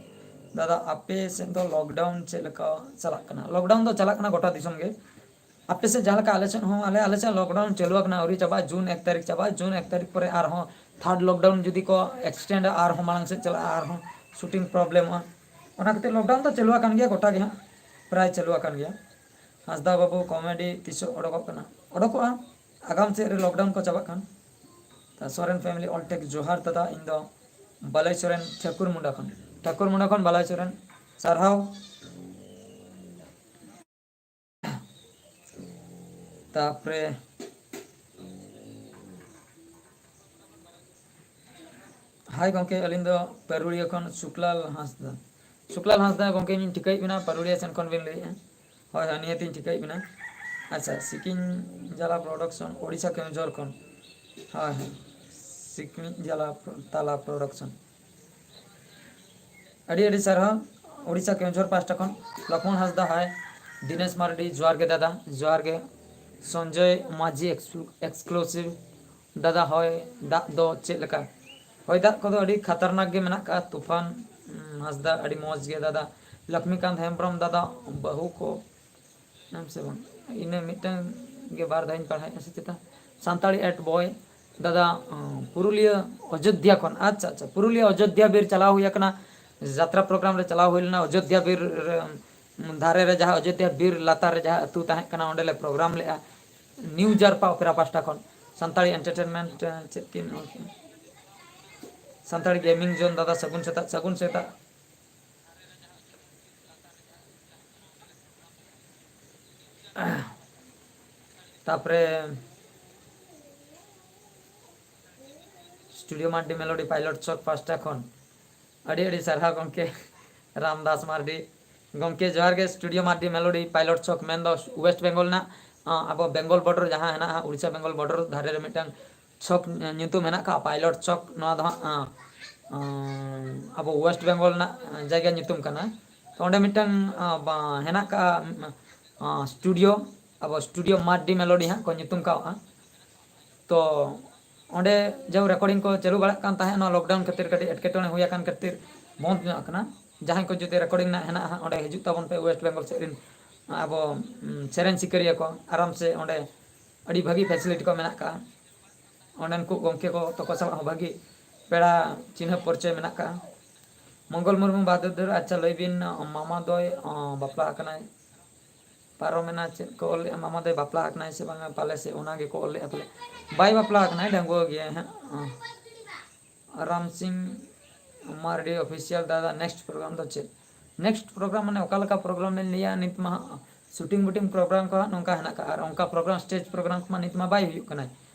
ᱫᱟᱫᱟ ᱟᱯᱮ ᱥᱮᱫ ᱫᱚ ᱞᱚᱠᱰᱟᱣᱩᱱ ᱪᱮᱫ ᱞᱮᱠᱟ ᱪᱟᱞᱟᱜ ᱠᱟᱱᱟ? ᱞᱚᱠᱰᱟᱣᱩᱱ ᱫᱚ ᱪᱟᱞᱟᱜ ᱠᱟᱱᱟ ᱜᱚᱴᱟ ᱫᱤᱥᱚᱢ ᱜᱮ᱾ ᱟᱯᱮ ᱥᱮᱫ ᱡᱟᱦᱟᱸ ᱞᱮᱠᱟ, ᱟᱞᱮ ᱥᱮᱫ ᱦᱚᱸ, ᱟᱞᱮ, ᱟᱞᱮ ᱥᱮᱫ ᱞᱚᱠᱰᱟᱣᱩᱱ ᱪᱟᱹᱞᱩ ᱟᱠᱟᱱᱟ, ᱟᱹᱣᱨᱤ ᱪᱟᱵᱟᱜᱼᱟ, ᱡᱩᱱ ᱮᱠ ᱛᱟᱹᱨᱤᱠᱷ ᱪᱟᱵᱟᱜᱼᱟ᱾ ᱡᱩᱱ ᱮᱠ ᱛᱟᱹᱨᱤᱠᱷ ᱯᱚᱨᱮ ᱟᱨᱦᱚᱸ ᱛᱷᱟᱨᱰ ᱞᱚᱠᱰᱟᱣᱩᱱ ᱡᱩᱫᱤ ᱠᱚ ᱮᱠᱥᱴᱮᱱᱰᱟ, ᱟᱨᱦᱚᱸ ᱢᱟᱲᱟᱝ ᱥᱮᱫ ᱪᱟᱞᱟᱜᱼᱟ, ᱟᱨᱦᱚᱸ ᱥᱩᱴᱤᱝ ᱯᱨᱚᱵᱞᱮᱢᱚᱜᱼᱟ᱾ ᱚᱱᱟ ᱠᱷᱟᱹᱛᱤᱨ ᱞᱚᱠᱰᱟᱣᱩᱱ ᱫᱚ ᱪᱟᱹᱞᱩ ᱟᱠᱟᱱ ᱜᱮᱭᱟ, ᱜᱚᱴᱟ ᱜᱮ ᱦᱟᱸᱜ ᱯᱨᱟᱭ ᱪᱟᱹᱞᱩ ᱟᱠᱟᱱ ᱜᱮᱭᱟ᱾ ᱦᱟᱸᱥᱫᱟ ᱵᱟᱹᱵᱩ ᱠᱚᱢᱮᱰᱤ ᱛᱤᱥᱚᱜ ᱚᱰᱚᱠᱚᱜ ᱠᱟᱱᱟ? ᱚᱰᱚᱠᱚᱜᱼᱟ ᱟᱜᱟᱢ ᱥᱮᱫ ᱨᱮ, ᱞᱚᱠᱰᱟᱣᱩᱱ ᱠᱚ ᱪᱟᱵᱟᱜ ᱠᱷᱟᱱ᱾ ᱛᱟ ᱥᱚᱨᱮᱱ ᱯᱷᱮᱢᱤᱞᱤ ᱚᱞ ᱴᱮᱠ ᱡᱚᱦᱟᱨ ᱫᱟᱫᱟ, ᱤᱧ ᱫᱚ ᱵᱟᱞᱟᱭ ᱥᱚᱨᱮᱱ ᱴᱷᱟᱹᱠᱩᱨ ᱢᱩᱸᱰᱟ ᱠᱷᱚᱱ᱾ ᱴᱷᱟᱹᱠᱩᱨ ᱢᱩᱸᱰᱟ ᱠᱷᱚᱱ ᱵᱟᱞᱟᱭ ᱥᱚᱨᱮᱱ, ᱥᱟᱨᱦᱟᱣ᱾ ᱛᱟᱯᱚᱨᱮ ᱦᱟᱭ ᱜᱚᱢᱠᱮ, ᱟᱹᱞᱤᱧ ᱫᱚ ᱯᱟᱹᱨᱩᱲᱤᱭᱟᱹ ᱠᱷᱚᱱ ᱥᱩᱠᱞᱟᱞ ᱦᱟᱸᱥᱫᱟ᱾ ᱥᱩᱠᱞᱟᱞ ᱦᱟᱸᱥᱫᱟ ᱜᱚᱢᱠᱮ, ᱤᱧ ᱴᱷᱤᱠᱟᱹᱭᱮᱫ ᱵᱮᱱᱟ, ᱯᱟᱹᱨᱩᱲᱤᱭᱟᱹ ᱥᱮᱱ ᱠᱷᱚᱱ ᱵᱮᱱ ᱞᱟᱹᱭᱮᱫᱼᱟ? ᱦᱳᱭ, ᱦᱳᱭ, ᱱᱤᱦᱟᱹᱛᱤᱧ ᱴᱷᱤᱠᱟᱹᱭᱮᱫ ᱵᱮᱱᱟ᱾ ᱟᱪᱪᱷᱟ, ᱥᱤᱠᱤᱧ ᱡᱟᱞᱟ ᱯᱨᱚᱰᱟᱠᱥᱚᱱ, ᱳᱰᱤᱥᱟ ᱠᱮᱣᱚᱱᱡᱷᱚᱨ ᱠᱷᱚᱱ᱾ ᱦᱳᱭ, ᱦᱳᱭ, ᱥᱤᱠᱤᱧ ᱡᱟᱞᱟ ᱯᱨᱚ-, ᱛᱟᱞᱟ ᱯᱨᱚᱰᱟᱠᱥᱚᱱ᱾ ᱟᱹᱰᱤ ᱟᱹᱰᱤ ᱥᱟᱨᱦᱟᱣ᱾ ᱳᱰᱤᱥᱟ ᱠᱮᱣᱚᱱᱡᱷᱚᱨ ᱯᱟᱦᱴᱟ ᱠᱷᱚᱱ ᱞᱚᱠᱷᱢᱚᱱ ᱦᱟᱸᱥᱫᱟ, ᱦᱟᱭ᱾ ᱫᱤᱱᱮᱥ ᱢᱟᱨᱰᱤ, ᱡᱚᱦᱟᱨ ᱜᱮ ᱫᱟᱫᱟ, ᱡᱚᱦᱟᱨ ᱜᱮ᱾ ᱥᱚᱧᱡᱚᱭ ᱢᱟᱹᱡᱷᱤ, ᱮᱠᱥᱠᱞᱩ-, ᱮᱠᱥᱠᱞᱩᱥᱤᱵᱷ᱾ ᱫᱟᱫᱟ, ᱦᱚᱭ ᱫᱟᱜ ᱫᱚ ᱪᱮᱫ ᱞᱮᱠᱟ? ᱦᱚᱭ ᱫᱟᱜ ᱠᱚᱫᱚ ᱟᱹᱰᱤ ᱠᱷᱟᱛᱟᱨᱱᱟᱠ ᱜᱮ ᱢᱮᱱᱟᱜ ᱠᱟᱜᱼᱟ, ᱛᱩᱯᱷᱟᱱ᱾ ᱩᱸ, ᱦᱟᱸᱥᱫᱟ, ᱟᱹᱰᱤ ᱢᱚᱡᱽ ᱜᱮ ᱫᱟᱫᱟ᱾ ᱞᱚᱠᱷᱢᱤᱠᱟᱱᱛ ᱦᱮᱢᱵᱨᱚᱢ, ᱫᱟᱫᱟ, ᱵᱟᱹᱦᱩ ᱠᱚ ᱮᱢ ᱥᱮ ᱵᱟᱝ? ᱤᱱᱟᱹ ᱢᱤᱫᱴᱟᱝ ᱜᱮ ᱵᱟᱨ ᱫᱷᱟᱣᱤᱧ ᱯᱟᱲᱦᱟᱣᱮᱫᱼᱟ ᱥᱮ ᱪᱮᱛᱟ? ᱥᱟᱱᱛᱟᱲᱤ at boy, ᱫᱟᱫᱟ, ᱩᱸ, ᱯᱩᱨᱩᱞᱤᱭᱟᱹ ᱚᱡᱳᱫᱽᱫᱷᱟ ᱠᱷᱚᱱ᱾ ᱟᱪᱪᱷᱟ, ᱟᱪᱪᱷᱟ, ᱯᱩᱨᱩᱞᱤᱭᱟᱹ ᱚᱡᱳᱫᱽᱫᱷᱟ ᱵᱤᱨ ᱪᱟᱞᱟᱣ ᱦᱩᱭ ᱟᱠᱟᱱᱟ, ᱡᱟᱛᱨᱟ ᱯᱨᱳᱜᱨᱟᱢ ᱨᱮ ᱪᱟᱞᱟᱣ ᱦᱩᱭ ᱞᱮᱱᱟ᱾ ᱚᱡᱳᱫᱽᱫᱷᱟ ᱵᱤᱨ ᱨᱮ, ᱩᱸ, ᱫᱷᱟᱨᱮ ᱨᱮ ᱡᱟᱦᱟᱸ ᱚᱡᱳᱫᱽᱫᱷᱟ ᱵᱤᱨ ᱞᱟᱛᱟᱨ ᱨᱮ ᱡᱟᱦᱟᱸ ᱟᱹᱛᱩ ᱛᱟᱦᱮᱸ ᱠᱟᱱᱟ, ᱚᱸᱰᱮ ᱞᱮ ᱯᱨᱳᱜᱨᱟᱢ ᱞᱮᱫᱼᱟ᱾ ᱱᱤᱭᱩ ᱡᱟᱨᱯᱟ ᱚᱯᱮᱨᱟ ᱯᱟᱦᱴᱟ ᱠᱷᱚᱱ᱾ ᱥᱟᱱᱛᱟᱲᱤ ᱮᱱᱴᱟᱨᱴᱮᱱᱢᱮᱱᱴ, ᱪᱮᱫ ᱠᱤᱱ ᱚᱞ ᱠᱮᱫᱼᱟ? ᱥᱟᱱᱛᱟᱲᱤ ᱜᱮᱢᱤᱝ ᱡᱳᱱ, ᱫᱟᱫᱟ, ᱥᱟᱹᱜᱩᱱ ᱥᱮᱛᱟᱜ, ᱥᱟᱹᱜᱩᱱ ᱥᱮᱛᱟᱜ᱾ ᱛᱟᱯᱚᱨᱮ ᱥᱴᱩᱰᱤᱭᱳ ᱢᱟᱨᱰᱤ ᱢᱮᱞᱳᱰᱤ ᱯᱟᱭᱞᱚᱴ ᱪᱚᱠ ᱯᱟᱦᱴᱟ ᱠᱷᱚᱱ ᱟᱹᱰᱤ ᱟᱹᱰᱤ ᱥᱟᱨᱦᱟᱣ ᱜᱚᱢᱠᱮ ᱨᱟᱢᱫᱟᱥ ᱢᱟᱨᱰᱤ᱾ ᱜᱚᱢᱠᱮ ᱡᱚᱦᱟᱨ ᱜᱮ᱾ ᱥᱴᱩᱰᱤᱭᱳ ᱢᱟᱨᱰᱤ ᱢᱮᱞᱳᱰᱤ ᱯᱟᱭᱞᱚᱴ ᱪᱚᱠ ᱢᱮᱱᱫᱚ ᱳᱭᱮᱥᱴ ᱵᱮᱝᱜᱚᱞ ᱨᱮᱱᱟᱜ, ᱟᱸ, ᱟᱵᱚ ᱵᱮᱝᱜᱚᱞ ᱵᱚᱰᱟᱨ ᱡᱟᱦᱟᱸ ᱦᱮᱱᱟᱜᱼᱟ, ᱩᱲᱤᱥᱥᱟ ᱵᱮᱝᱜᱚᱞ ᱵᱚᱰᱟᱨ ᱫᱷᱟᱨᱮ ᱨᱮ ᱢᱤᱫᱴᱟᱝ ᱪᱚᱠ, ᱮ, ᱧᱩᱛᱩᱢ ᱦᱮᱱᱟᱜ ᱠᱟᱜᱼᱟ, ᱯᱟᱭᱞᱚᱴ ᱪᱚᱠ᱾ ᱱᱚᱣᱟ ᱫᱚ ᱦᱟᱸᱜ, ᱟᱸ, ᱟᱸ, ᱟᱵᱚ ᱳᱭᱮᱥᱴ ᱵᱮᱝᱜᱚᱞ ᱨᱮᱱᱟᱜ, ᱟᱸ, ᱡᱟᱭᱜᱟ ᱧᱩᱛᱩᱢ ᱠᱟᱱᱟ᱾ ᱛᱚ ᱚᱸᱰᱮ ᱢᱤᱫᱴᱟᱝ, ᱟᱸ, ᱵᱟ-, ᱦᱮᱱᱟᱜ ᱠᱟᱜᱼᱟ, ᱩᱸ, ᱟᱸ, ᱥᱴᱩᱰᱤᱭᱳ, ᱟᱵᱚ ᱥᱴᱩᱰᱤᱭᱳ ᱢᱟᱨᱰᱤ ᱢᱮᱞᱳᱰᱤ ᱦᱟᱸᱜ ᱠᱚ ᱧᱩᱛᱩᱢ ᱠᱟᱣᱟᱜᱼᱟ᱾ ᱛᱚ ᱚᱸᱰᱮ ᱡᱟᱣ ᱨᱮᱠᱚᱨᱰᱤᱝ ᱠᱚ ᱪᱟᱹᱞᱩ ᱵᱟᱲᱟᱜ ᱠᱟᱱ ᱛᱟᱦᱮᱸᱫ, ᱱᱚᱣᱟ ᱞᱚᱠᱰᱟᱣᱩᱱ ᱠᱷᱟᱹᱛᱤᱨ ᱠᱟᱹᱴᱤᱡ ᱮᱴᱠᱮᱴᱚᱬᱮ ᱦᱩᱭ ᱟᱠᱟᱱ ᱠᱷᱟᱹᱛᱤᱨ ᱵᱚᱱᱫ ᱧᱚᱜ ᱟᱠᱟᱱᱟ᱾ ᱡᱟᱦᱟᱸᱭ ᱠᱚ ᱡᱩᱫᱤ ᱨᱮᱠᱚᱨᱰᱤᱝ ᱨᱮᱱᱟᱜ ᱦᱮᱱᱟᱜᱼᱟ ᱦᱟᱸᱜ, ᱚᱸᱰᱮ ᱦᱤᱡᱩᱜ ᱛᱟᱵᱚᱱ ᱯᱮ, ᱳᱭᱮᱥᱴ ᱵᱮᱝᱜᱚᱞ ᱥᱮᱫ ᱨᱮᱱ ᱟᱵᱚ, ᱩᱸ, ᱥᱮᱨᱮᱧ ᱥᱤᱠᱟᱹᱨᱤᱭᱟᱹ ᱠᱚ, ᱟᱨᱟᱢ ᱥᱮ ᱚᱸᱰᱮ ᱟᱹᱰᱤ ᱵᱷᱟᱹᱜᱤ ᱯᱷᱮᱥᱤᱞᱤᱴᱤ ᱠᱚ ᱢᱮᱱᱟᱜ ᱠᱟᱜᱼᱟ᱾ ᱚᱸᱰᱮᱱ ᱠᱚ ᱜᱚᱢᱠᱮ ᱠᱚ ᱛᱟᱠᱚ ᱥᱟᱞᱟᱜ ᱦᱚᱸ ᱵᱷᱟᱹᱜᱤ ᱯᱮᱲᱟ ᱪᱤᱱᱦᱟᱹᱯ ᱯᱚᱨᱤᱪᱚᱭ ᱢᱮᱱᱟᱜ ᱠᱟᱜᱼᱟ᱾ ᱢᱚᱝᱜᱚᱞ ᱢᱩᱨᱢᱩ ᱵᱟᱦᱟᱫᱩᱨ, ᱟᱪᱪᱷᱟ, ᱞᱟᱹᱭ ᱵᱤᱱ, ᱢᱟᱢᱟ ᱫᱚᱭ, ᱚ, ᱵᱟᱯᱞᱟ ᱟᱠᱟᱱᱟᱭ, ᱯᱟᱨᱚᱢᱮᱱᱟ, ᱪᱮᱫ ᱠᱚ ᱚᱞ ᱞᱮᱜᱼᱟ? ᱢᱟᱢᱟ ᱫᱚᱭ ᱵᱟᱯᱞᱟ ᱟᱠᱟᱱᱟᱭ ᱥᱮ ᱵᱟᱝᱟ? ᱯᱟᱞᱮ ᱥᱮ ᱚᱱᱟ ᱜᱮᱠᱚ ᱚᱞ ᱞᱮᱜᱼᱟ ᱯᱟᱞᱮ᱾ ᱵᱟᱭ ᱵᱟᱯᱞᱟ ᱟᱠᱟᱱᱟᱭ, ᱰᱟᱺᱜᱩᱣᱟᱹ ᱜᱮᱭᱟᱭ ᱦᱟᱸᱜ᱾ ᱚ᱾ ᱨᱟᱢ ᱥᱤᱝ ᱢᱟᱨᱰᱤ ᱚᱯᱷᱤᱥᱤᱭᱟᱞ, ᱫᱟᱫᱟ, ᱱᱮᱠᱥᱴ ᱯᱨᱳᱜᱨᱟᱢ ᱫᱚ ᱪᱮᱫ? ᱱᱮᱠᱥᱴ ᱯᱨᱳᱜᱨᱟᱢ ᱢᱟᱱᱮ ᱚᱠᱟ ᱞᱮᱠᱟ ᱯᱨᱳᱜᱨᱟᱢ ᱞᱤᱧ ᱞᱟᱹᱭᱟ? ᱱᱤᱛ ᱢᱟ ᱦᱟᱸᱜ ᱥᱩᱴᱤᱝ ᱵᱩᱴᱤᱝ ᱯᱨᱳᱜᱨᱟᱢ ᱠᱚ ᱦᱟᱸᱜ ᱱᱚᱝᱠᱟ ᱦᱮᱱᱟᱜ ᱠᱟᱜᱼᱟ, ᱟᱨ ᱚᱱᱠᱟ ᱯᱨᱳᱜᱨᱟᱢ, ᱥᱴᱮᱡᱽ ᱯᱨᱳᱜᱨᱟᱢ ᱠᱚᱢᱟ ᱱᱤᱛ ᱢᱟ ᱵᱟᱭ ᱦᱩᱭᱩᱜ ᱠᱟᱱᱟ᱾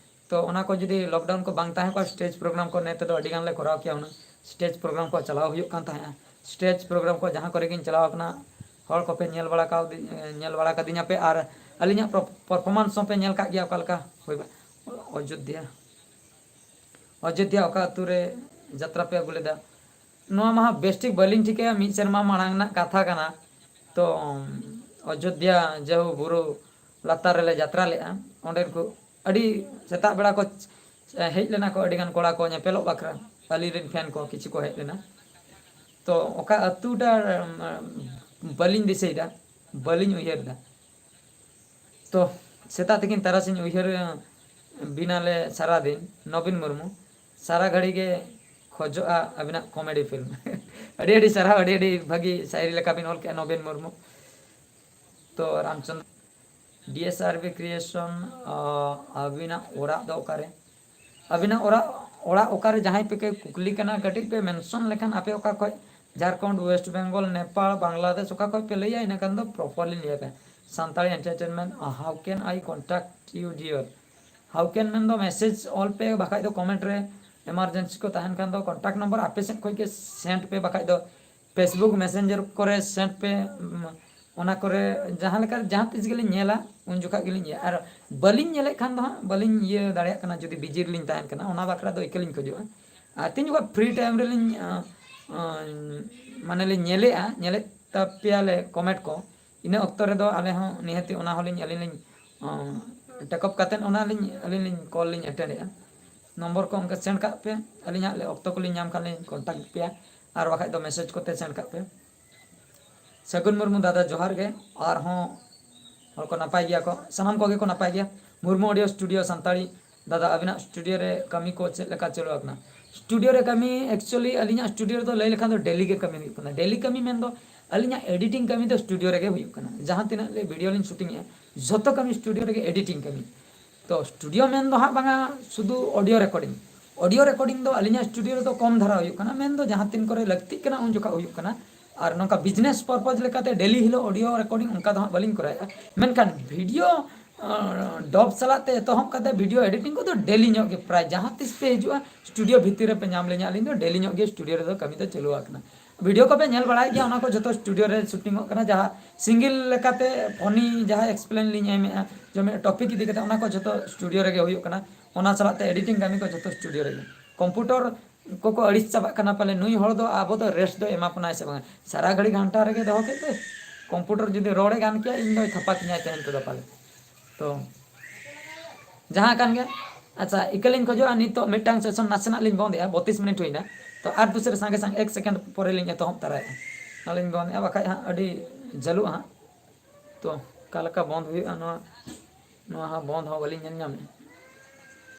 ᱛᱚ ᱚᱱᱟ ᱠᱚ ᱡᱩᱫᱤ lockdown ᱠᱚ ᱵᱟᱝ ᱛᱟᱦᱮᱸ ᱠᱚᱜᱼᱟ, stage program ᱠᱚ ᱱᱮ ᱛᱮᱫᱚ ᱟᱹᱰᱤ ᱜᱟᱱ ᱞᱮ ᱠᱚᱨᱟᱣ ᱠᱮᱭᱟ᱾ ᱚᱱᱟ stage program ᱠᱚ ᱪᱟᱞᱟᱣ ᱦᱩᱭᱩᱜ ᱠᱟᱱ ᱛᱟᱦᱮᱸᱜᱼᱟ᱾ Stage program ᱠᱚ ᱡᱟᱦᱟᱸ ᱠᱚᱨᱮ ᱜᱤᱧ ᱪᱟᱞᱟᱣ ᱟᱠᱟᱱᱟ, ᱦᱚᱲ ᱠᱚᱯᱮ ᱧᱮᱞ ᱵᱟᱲᱟ ᱠᱟᱣᱫᱤ-, ᱧᱮᱞ ᱵᱟᱲᱟ ᱠᱟᱫᱤᱧᱟ ᱯᱮ, ᱟᱨ ᱟᱹᱞᱤᱧᱟᱜ pro-, performance ᱦᱚᱸᱯᱮ ᱧᱮᱞ ᱠᱟᱜ ᱜᱮᱭᱟ ᱚᱠᱟ ᱞᱮᱠᱟ ᱦᱩᱭ ᱵᱟ-, ᱚᱡᱳᱫᱽᱫᱷᱟ, ᱚᱡᱳᱫᱽᱫᱷᱟ ᱚᱠᱟ ᱟᱹᱛᱩ ᱨᱮ ᱡᱟᱛᱨᱟ ᱯᱮ ᱟᱹᱜᱩ ᱞᱮᱫᱟ? ᱱᱚᱣᱟ ᱢᱟ ᱦᱟᱸᱜ ᱵᱮᱥᱴᱷᱤᱠ ᱵᱟᱹᱞᱤᱧ ᱴᱷᱤᱠᱟᱹᱭᱟ, ᱢᱤᱫ ᱥᱮᱨᱢᱟ ᱢᱟᱲᱟᱝ ᱨᱮᱱᱟᱜ ᱠᱟᱛᱷᱟ ᱠᱟᱱᱟ᱾ ᱛᱚ ᱚᱡᱳᱫᱽᱫᱷᱟ ᱡᱟᱹᱦᱩ ᱵᱩᱨᱩ ᱞᱟᱛᱟᱨ ᱨᱮᱞᱮ ᱡᱟᱛᱨᱟ ᱞᱮᱫᱼᱟ, ᱚᱸᱰᱮᱱ ᱠᱚ ᱟᱹᱰᱤ ᱥᱮᱛᱟᱜ ᱵᱮᱲᱟ ᱠᱚ ᱦᱮᱡ ᱞᱮᱱᱟ ᱠᱚ, ᱟᱹᱰᱤ ᱜᱟᱱ ᱠᱚᱲᱟ ᱠᱚ ᱧᱮᱯᱮᱞᱚᱜ ᱵᱟᱠᱷᱨᱟ, ᱟᱹᱞᱤᱧ ᱨᱮᱱ fan ᱠᱚ ᱠᱤᱪᱷᱩ ᱠᱚ ᱦᱮᱡ ᱞᱮᱱᱟ᱾ ᱛᱚ ᱚᱠᱟ ᱟᱹᱛᱩᱴᱟ, ᱩᱢ, ᱵᱟᱹᱞᱤᱧ ᱫᱤᱥᱟᱹᱭᱮᱫᱟ, ᱵᱟᱹᱞᱤᱧ ᱩᱭᱦᱟᱹᱨ ᱮᱫᱟ᱾ ᱛᱚ ᱥᱮᱛᱟᱜ ᱛᱤᱠᱤᱱ ᱛᱟᱨᱟᱥᱤᱧ ᱩᱭᱦᱟᱹᱨ, ᱩᱢ, ᱵᱤᱱᱟᱞᱮ ᱥᱟᱨᱟᱫᱤᱱ, ᱱᱚᱵᱤᱱ ᱢᱩᱨᱢᱩ ᱥᱟᱨᱟ ᱜᱷᱟᱹᱲᱤ ᱜᱮ ᱠᱷᱚᱡᱚᱜᱼᱟ ᱟᱹᱵᱤᱱᱟᱜ comedy film᱾ ᱟᱹᱰᱤ ᱟᱹᱰᱤ ᱥᱟᱨᱦᱟᱣ, ᱟᱹᱰᱤ ᱟᱹᱰᱤ ᱵᱷᱟᱹᱜᱤ ᱥᱟᱭᱨᱤ ᱞᱮᱠᱟ ᱵᱤᱱ ᱚᱞ ᱠᱮᱜᱼᱟ ᱱᱚᱵᱤᱱ ᱢᱩᱨᱢᱩ᱾ ᱛᱚ Ramchandra, D S R B Creation, ᱟᱹᱵᱤᱱᱟᱜ ᱚᱲᱟᱜ ᱫᱚ ᱚᱠᱟᱨᱮ? ᱟᱹᱵᱤᱱᱟᱜ ᱚᱲᱟᱜ, ᱚᱲᱟᱜ ᱚᱠᱟᱨᱮ? ᱡᱟᱦᱟᱸᱭ ᱯᱮ ᱠᱩᱠᱞᱤ ᱠᱟᱱᱟ, ᱠᱟᱹᱴᱤᱡ ᱯᱮ mention ᱞᱮᱠᱷᱟᱱ, ᱟᱯᱮ ᱚᱠᱟ ᱠᱷᱚᱡ, ᱡᱷᱟᱲᱠᱷᱚᱸᱰ, West Bengal, ᱱᱮᱯᱟᱞ, ᱵᱟᱝᱞᱟᱫᱮᱥ, ᱚᱠᱟ ᱠᱷᱚᱡ ᱯᱮ ᱞᱟᱹᱭᱟ, ᱤᱱᱟᱹ ᱠᱷᱟᱱ ᱫᱚ properly ᱞᱟᱹᱭ ᱟᱯᱮ᱾ Santali entertainment, how can I contact you, dear? How can ᱢᱮᱱᱫᱚ message ᱚᱞ ᱯᱮ, ᱵᱟᱠᱷᱟᱡ ᱫᱚ comment ᱨᱮ, emergency ᱠᱚ ᱛᱟᱦᱮᱱ ᱠᱷᱟᱱ ᱫᱚ contact number ᱟᱯᱮ ᱥᱮᱫ ᱠᱷᱚᱡ ᱜᱮ send ᱯᱮ, ᱵᱟᱠᱷᱟᱡ ᱫᱚ Facebook Messenger ᱠᱚᱨᱮ send ᱯᱮ᱾ ᱩᱢ, ᱚᱱᱟ ᱠᱚᱨᱮ ᱡᱟᱦᱟᱸ ᱞᱮᱠᱟ, ᱡᱟᱦᱟᱸ ᱛᱤᱥ ᱜᱮᱞᱤᱧ ᱧᱮᱞᱟ, ᱩᱱ ᱡᱚᱠᱷᱟᱜ ᱜᱮᱞᱤᱧ ᱤᱭᱟᱹ, ᱟᱨ ᱵᱟᱹᱞᱤᱧ ᱧᱮᱞᱮᱫ ᱠᱷᱟᱱ ᱫᱚ ᱦᱟᱸᱜ ᱵᱟᱹᱞᱤᱧ ᱤᱭᱟᱹ ᱫᱟᱲᱮᱭᱟᱜ ᱠᱟᱱᱟ, ᱡᱩᱫᱤ busy ᱨᱮᱞᱤᱧ ᱛᱟᱦᱮᱱ ᱠᱟᱱᱟ, ᱚᱱᱟ ᱵᱟᱠᱷᱨᱟ ᱫᱚ ᱤᱠᱟᱹ ᱞᱤᱧ ᱠᱷᱚᱡᱚᱜᱼᱟ᱾ ᱟᱨ ᱛᱤᱱ ᱡᱚᱠᱷᱚᱱ free time ᱨᱮᱞᱤᱧ, ᱟᱸ, ᱟᱸ, ᱢᱟᱱᱮ ᱞᱤᱧ ᱧᱮᱞᱮᱜᱼᱟ, ᱧᱮᱞᱮᱫ ᱛᱟᱯᱮᱭᱟᱞᱮ comment ᱠᱚ, ᱤᱱᱟᱹ ᱚᱠᱛᱚ ᱨᱮᱫᱚ ᱟᱞᱮ ᱦᱚᱸ ᱱᱤᱦᱟᱹᱛᱤ ᱚᱱᱟ ᱦᱚᱸᱞᱤᱧ, ᱟᱹᱞᱤᱧ ᱞᱤᱧ, ᱟᱸ, take up ᱠᱟᱛᱮᱫ ᱚᱱᱟ ᱞᱤᱧ, ᱟᱹᱞᱤᱧ ᱞᱤᱧ call ᱞᱤᱧ attend ᱮᱜᱼᱟ᱾ number ᱠᱚ ᱚᱱᱠᱟ send ᱠᱟᱜ ᱯᱮ, ᱟᱹᱞᱤᱧ ᱦᱟᱸᱜ ᱞᱮ ᱚᱠᱛᱚ ᱠᱚᱞᱤᱧ ᱧᱟᱢ ᱠᱷᱟᱱ ᱞᱤᱧ contact ᱯᱮᱭᱟ, ᱟᱨ ᱵᱟᱠᱷᱟᱡ ᱫᱚ message ᱠᱚᱛᱮ send ᱠᱟᱜ ᱯᱮ᱾ ᱥᱟᱹᱜᱩᱱ ᱢᱩᱨᱢᱩ ᱫᱟᱫᱟ ᱡᱚᱦᱟᱨ ᱜᱮ, ᱟᱨᱦᱚᱸ ᱦᱚᱲ ᱠᱚ ᱱᱟᱯᱟᱭ ᱜᱮᱭᱟ ᱠᱚ, ᱥᱟᱱᱟᱢ ᱠᱚᱜᱮ ᱠᱚ ᱱᱟᱯᱟᱭ ᱜᱮᱭᱟ᱾ ᱢᱩᱨᱢᱩ Audio Studio ᱥᱟᱱᱛᱟᱲᱤ, ᱫᱟᱫᱟ ᱟᱵᱤᱱᱟᱜ studio ᱨᱮ ᱠᱟᱹᱢᱤ ᱠᱚ ᱪᱮᱫ ᱞᱮᱠᱟ ᱪᱟᱹᱞᱩ ᱟᱠᱟᱱᱟ? studio ᱨᱮ ᱠᱟᱹᱢᱤ, actually ᱟᱹᱞᱤᱧᱟᱜ studio ᱨᱮᱫᱚ ᱞᱟᱹᱭ ᱞᱮᱠᱷᱟᱱ ᱫᱚ daily ᱜᱮ ᱠᱟᱹᱢᱤ ᱦᱩᱭᱩᱜ ᱠᱟᱱᱟ᱾ daily ᱠᱟᱹᱢᱤ ᱢᱮᱱᱫᱚ ᱟᱹᱞᱤᱧᱟᱜ editing ᱠᱟᱹᱢᱤ ᱫᱚ studio ᱨᱮᱜᱮ ᱦᱩᱭᱩᱜ ᱠᱟᱱᱟ᱾ ᱡᱟᱦᱟᱸ ᱛᱤᱱᱟᱹᱜ ᱞᱮ video ᱞᱤᱧ shooting ᱮᱜᱼᱟ, ᱡᱷᱚᱛᱚ ᱠᱟᱹᱢᱤ studio ᱨᱮᱜᱮ, editing ᱠᱟᱹᱢᱤ᱾ ᱛᱚ studio ᱢᱮᱱ ᱫᱚ ᱦᱟᱸᱜ ᱵᱟᱝᱟ ᱥᱩᱫᱷᱩ audio recording᱾ audio recording ᱫᱚ ᱟᱹᱞᱤᱧᱟᱜ studio ᱨᱮᱫᱚ ᱠᱚᱢ ᱫᱷᱟᱨᱟ ᱦᱩᱭᱩᱜ ᱠᱟᱱᱟ, ᱢᱮᱱᱫᱚ ᱡᱟᱦᱟᱸ ᱛᱤᱱ ᱠᱚᱨᱮ ᱞᱟᱹᱠᱛᱤᱜ ᱠᱟᱱᱟ ᱩᱱ ᱡᱚᱠᱷᱚᱱ ᱦᱩᱭᱩᱜ ᱠᱟᱱᱟ᱾ ᱟᱨ ᱱᱚᱝᱠᱟ business purpose ᱞᱮᱠᱟᱛᱮ daily ᱦᱤᱞᱳᱜ audio recording ᱚᱱᱠᱟ ᱫᱚ ᱦᱟᱸᱜ ᱵᱟᱹᱞᱤᱧ ᱠᱚᱨᱟᱣᱮᱫᱼᱟ᱾ ᱢᱮᱱᱠᱷᱟᱱ video ᱰᱚᱵ ᱥᱟᱞᱟᱜ ᱛᱮ ᱮᱛᱚᱦᱚᱵ ᱠᱟᱛᱮ ᱵᱷᱤᱰᱤᱭᱳ ᱮᱰᱤᱴᱤᱝ ᱠᱚᱫᱚ ᱰᱮᱞᱤ ᱧᱚᱜ ᱜᱮ, ᱯᱨᱟᱭ ᱡᱟᱦᱟᱸ ᱛᱤᱥ ᱯᱮ ᱦᱤᱡᱩᱜᱼᱟ ᱥᱴᱩᱰᱤᱭᱳ ᱵᱷᱤᱛᱤᱨ ᱨᱮᱯᱮ ᱧᱟᱢ ᱞᱤᱧᱟ᱾ ᱟᱹᱞᱤᱧ ᱫᱚ ᱰᱮᱞᱤ ᱧᱚᱜ ᱜᱮ ᱥᱴᱩᱰᱤᱭᱳ ᱨᱮᱫᱚ ᱠᱟᱹᱢᱤ ᱫᱚ ᱪᱟᱹᱞᱩ ᱟᱠᱟᱱᱟ᱾ ᱵᱷᱤᱰᱤᱭᱳ ᱠᱚᱯᱮ ᱧᱮᱞ ᱵᱟᱲᱟᱭᱮᱫ ᱜᱮᱭᱟ, ᱚᱱᱟ ᱠᱚ ᱡᱚᱛᱚ ᱥᱴᱩᱰᱤᱭᱳ ᱨᱮ ᱥᱩᱴᱤᱝᱚᱜ ᱠᱟᱱᱟ᱾ ᱡᱟᱦᱟᱸ ᱥᱤᱝᱜᱮᱞ ᱞᱮᱠᱟᱛᱮ ᱯᱷᱚᱱᱤ ᱡᱟᱦᱟᱸ ᱮᱠᱥᱯᱞᱮᱱ ᱞᱤᱧ ᱮᱢᱮᱫᱼᱟ, ᱡᱮ ᱢᱤᱫ ᱴᱚᱯᱤᱠ ᱤᱫᱤ ᱠᱟᱛᱮ, ᱚᱱᱟ ᱠᱚ ᱡᱚᱛᱚ ᱥᱴᱩᱰᱤᱭᱳ ᱨᱮᱜᱮ ᱦᱩᱭᱩᱜ ᱠᱟᱱᱟ᱾ ᱚᱱᱟ ᱥᱟᱞᱟᱜ ᱛᱮ ᱮᱰᱤᱴᱤᱝ ᱠᱟᱹᱢᱤ ᱠᱚ ᱡᱚᱛᱚ ᱥᱴᱩᱰᱤᱭᱳ ᱨᱮᱜᱮ᱾ ᱠᱚᱢᱯᱩᱴᱚᱨ ᱠᱚᱠᱚ ᱟᱹᱲᱤᱥ ᱪᱟᱵᱟᱜ ᱠᱟᱱᱟ ᱯᱟᱞᱮ, ᱱᱩᱭ ᱦᱚᱲ ᱫᱚ ᱟᱵᱚ ᱫᱚ ᱨᱮᱥᱴ ᱫᱚ ᱮᱢᱟ ᱵᱚᱱᱟᱭ ᱥᱮ ᱵᱟᱝᱟ? ᱥᱟᱨᱟ ᱜᱷᱟᱹᱲᱤ ᱜᱷᱟᱱᱴᱟ ᱨᱮᱜᱮ ᱫᱚᱦᱚ ᱠᱮᱫ ᱛᱮ, ᱠᱚᱢᱯᱩᱴᱚᱨ ᱡᱩᱫᱤ ᱨᱚᱲᱮ ᱜᱟᱱ ᱠᱮᱭᱟ, ᱤᱧ ᱫᱚᱭ ᱛᱷᱟᱯᱟ ᱠᱤᱧᱟᱭ ᱛᱟᱦᱮᱱ ᱛᱮᱫᱚ ᱯᱟᱞᱮ᱾ ᱛᱚ ᱡᱟᱦᱟᱸ ᱠᱟᱱ ᱜᱮ, ᱟᱪᱪᱷᱟ, ᱤᱠᱟᱹᱞᱤᱧ ᱠᱷᱚᱡᱚᱜᱼᱟ, ᱱᱤᱛᱚᱜ ᱢᱤᱫᱴᱟᱝ ᱥᱮᱥᱚᱱ ᱱᱟᱥᱮᱱᱟᱜ ᱞᱤᱧ ᱵᱚᱱᱫᱮᱜᱼᱟ, ᱵᱚᱛᱤᱥ ᱢᱤᱱᱤᱴ ᱦᱩᱭᱱᱟ᱾ ᱛᱚ ᱟᱨ ᱫᱩᱥᱨᱟ ᱥᱟᱸᱜᱮ ᱥᱟᱸᱜᱮ ᱮᱠ ᱥᱮᱠᱮᱱᱰ ᱯᱚᱨᱮ ᱞᱤᱧ ᱮᱛᱚᱦᱚᱵ ᱛᱟᱨᱟᱭᱮᱫᱼᱟ᱾ ᱚᱱᱟᱞᱤᱧ ᱵᱚᱱᱫᱮᱜᱼᱟ, ᱵᱟᱠᱷᱟᱡ ᱦᱟᱸᱜ ᱟᱹᱰᱤ ᱡᱟᱹᱞᱩᱜᱼᱟ ᱦᱟᱸᱜ᱾ ᱛᱚ ᱚᱠᱟ ᱞᱮᱠᱟ ᱵᱚᱱᱫ ᱦᱩᱭᱩᱜᱼᱟ ᱱᱚᱣᱟ, ᱱᱚᱣᱟ ᱦᱚᱸ ᱵᱚᱱᱫ ᱦᱚᱸ ᱵᱟᱹᱞᱤᱧ ᱧᱮᱞ ᱧᱟᱢᱮᱫᱼᱟ᱾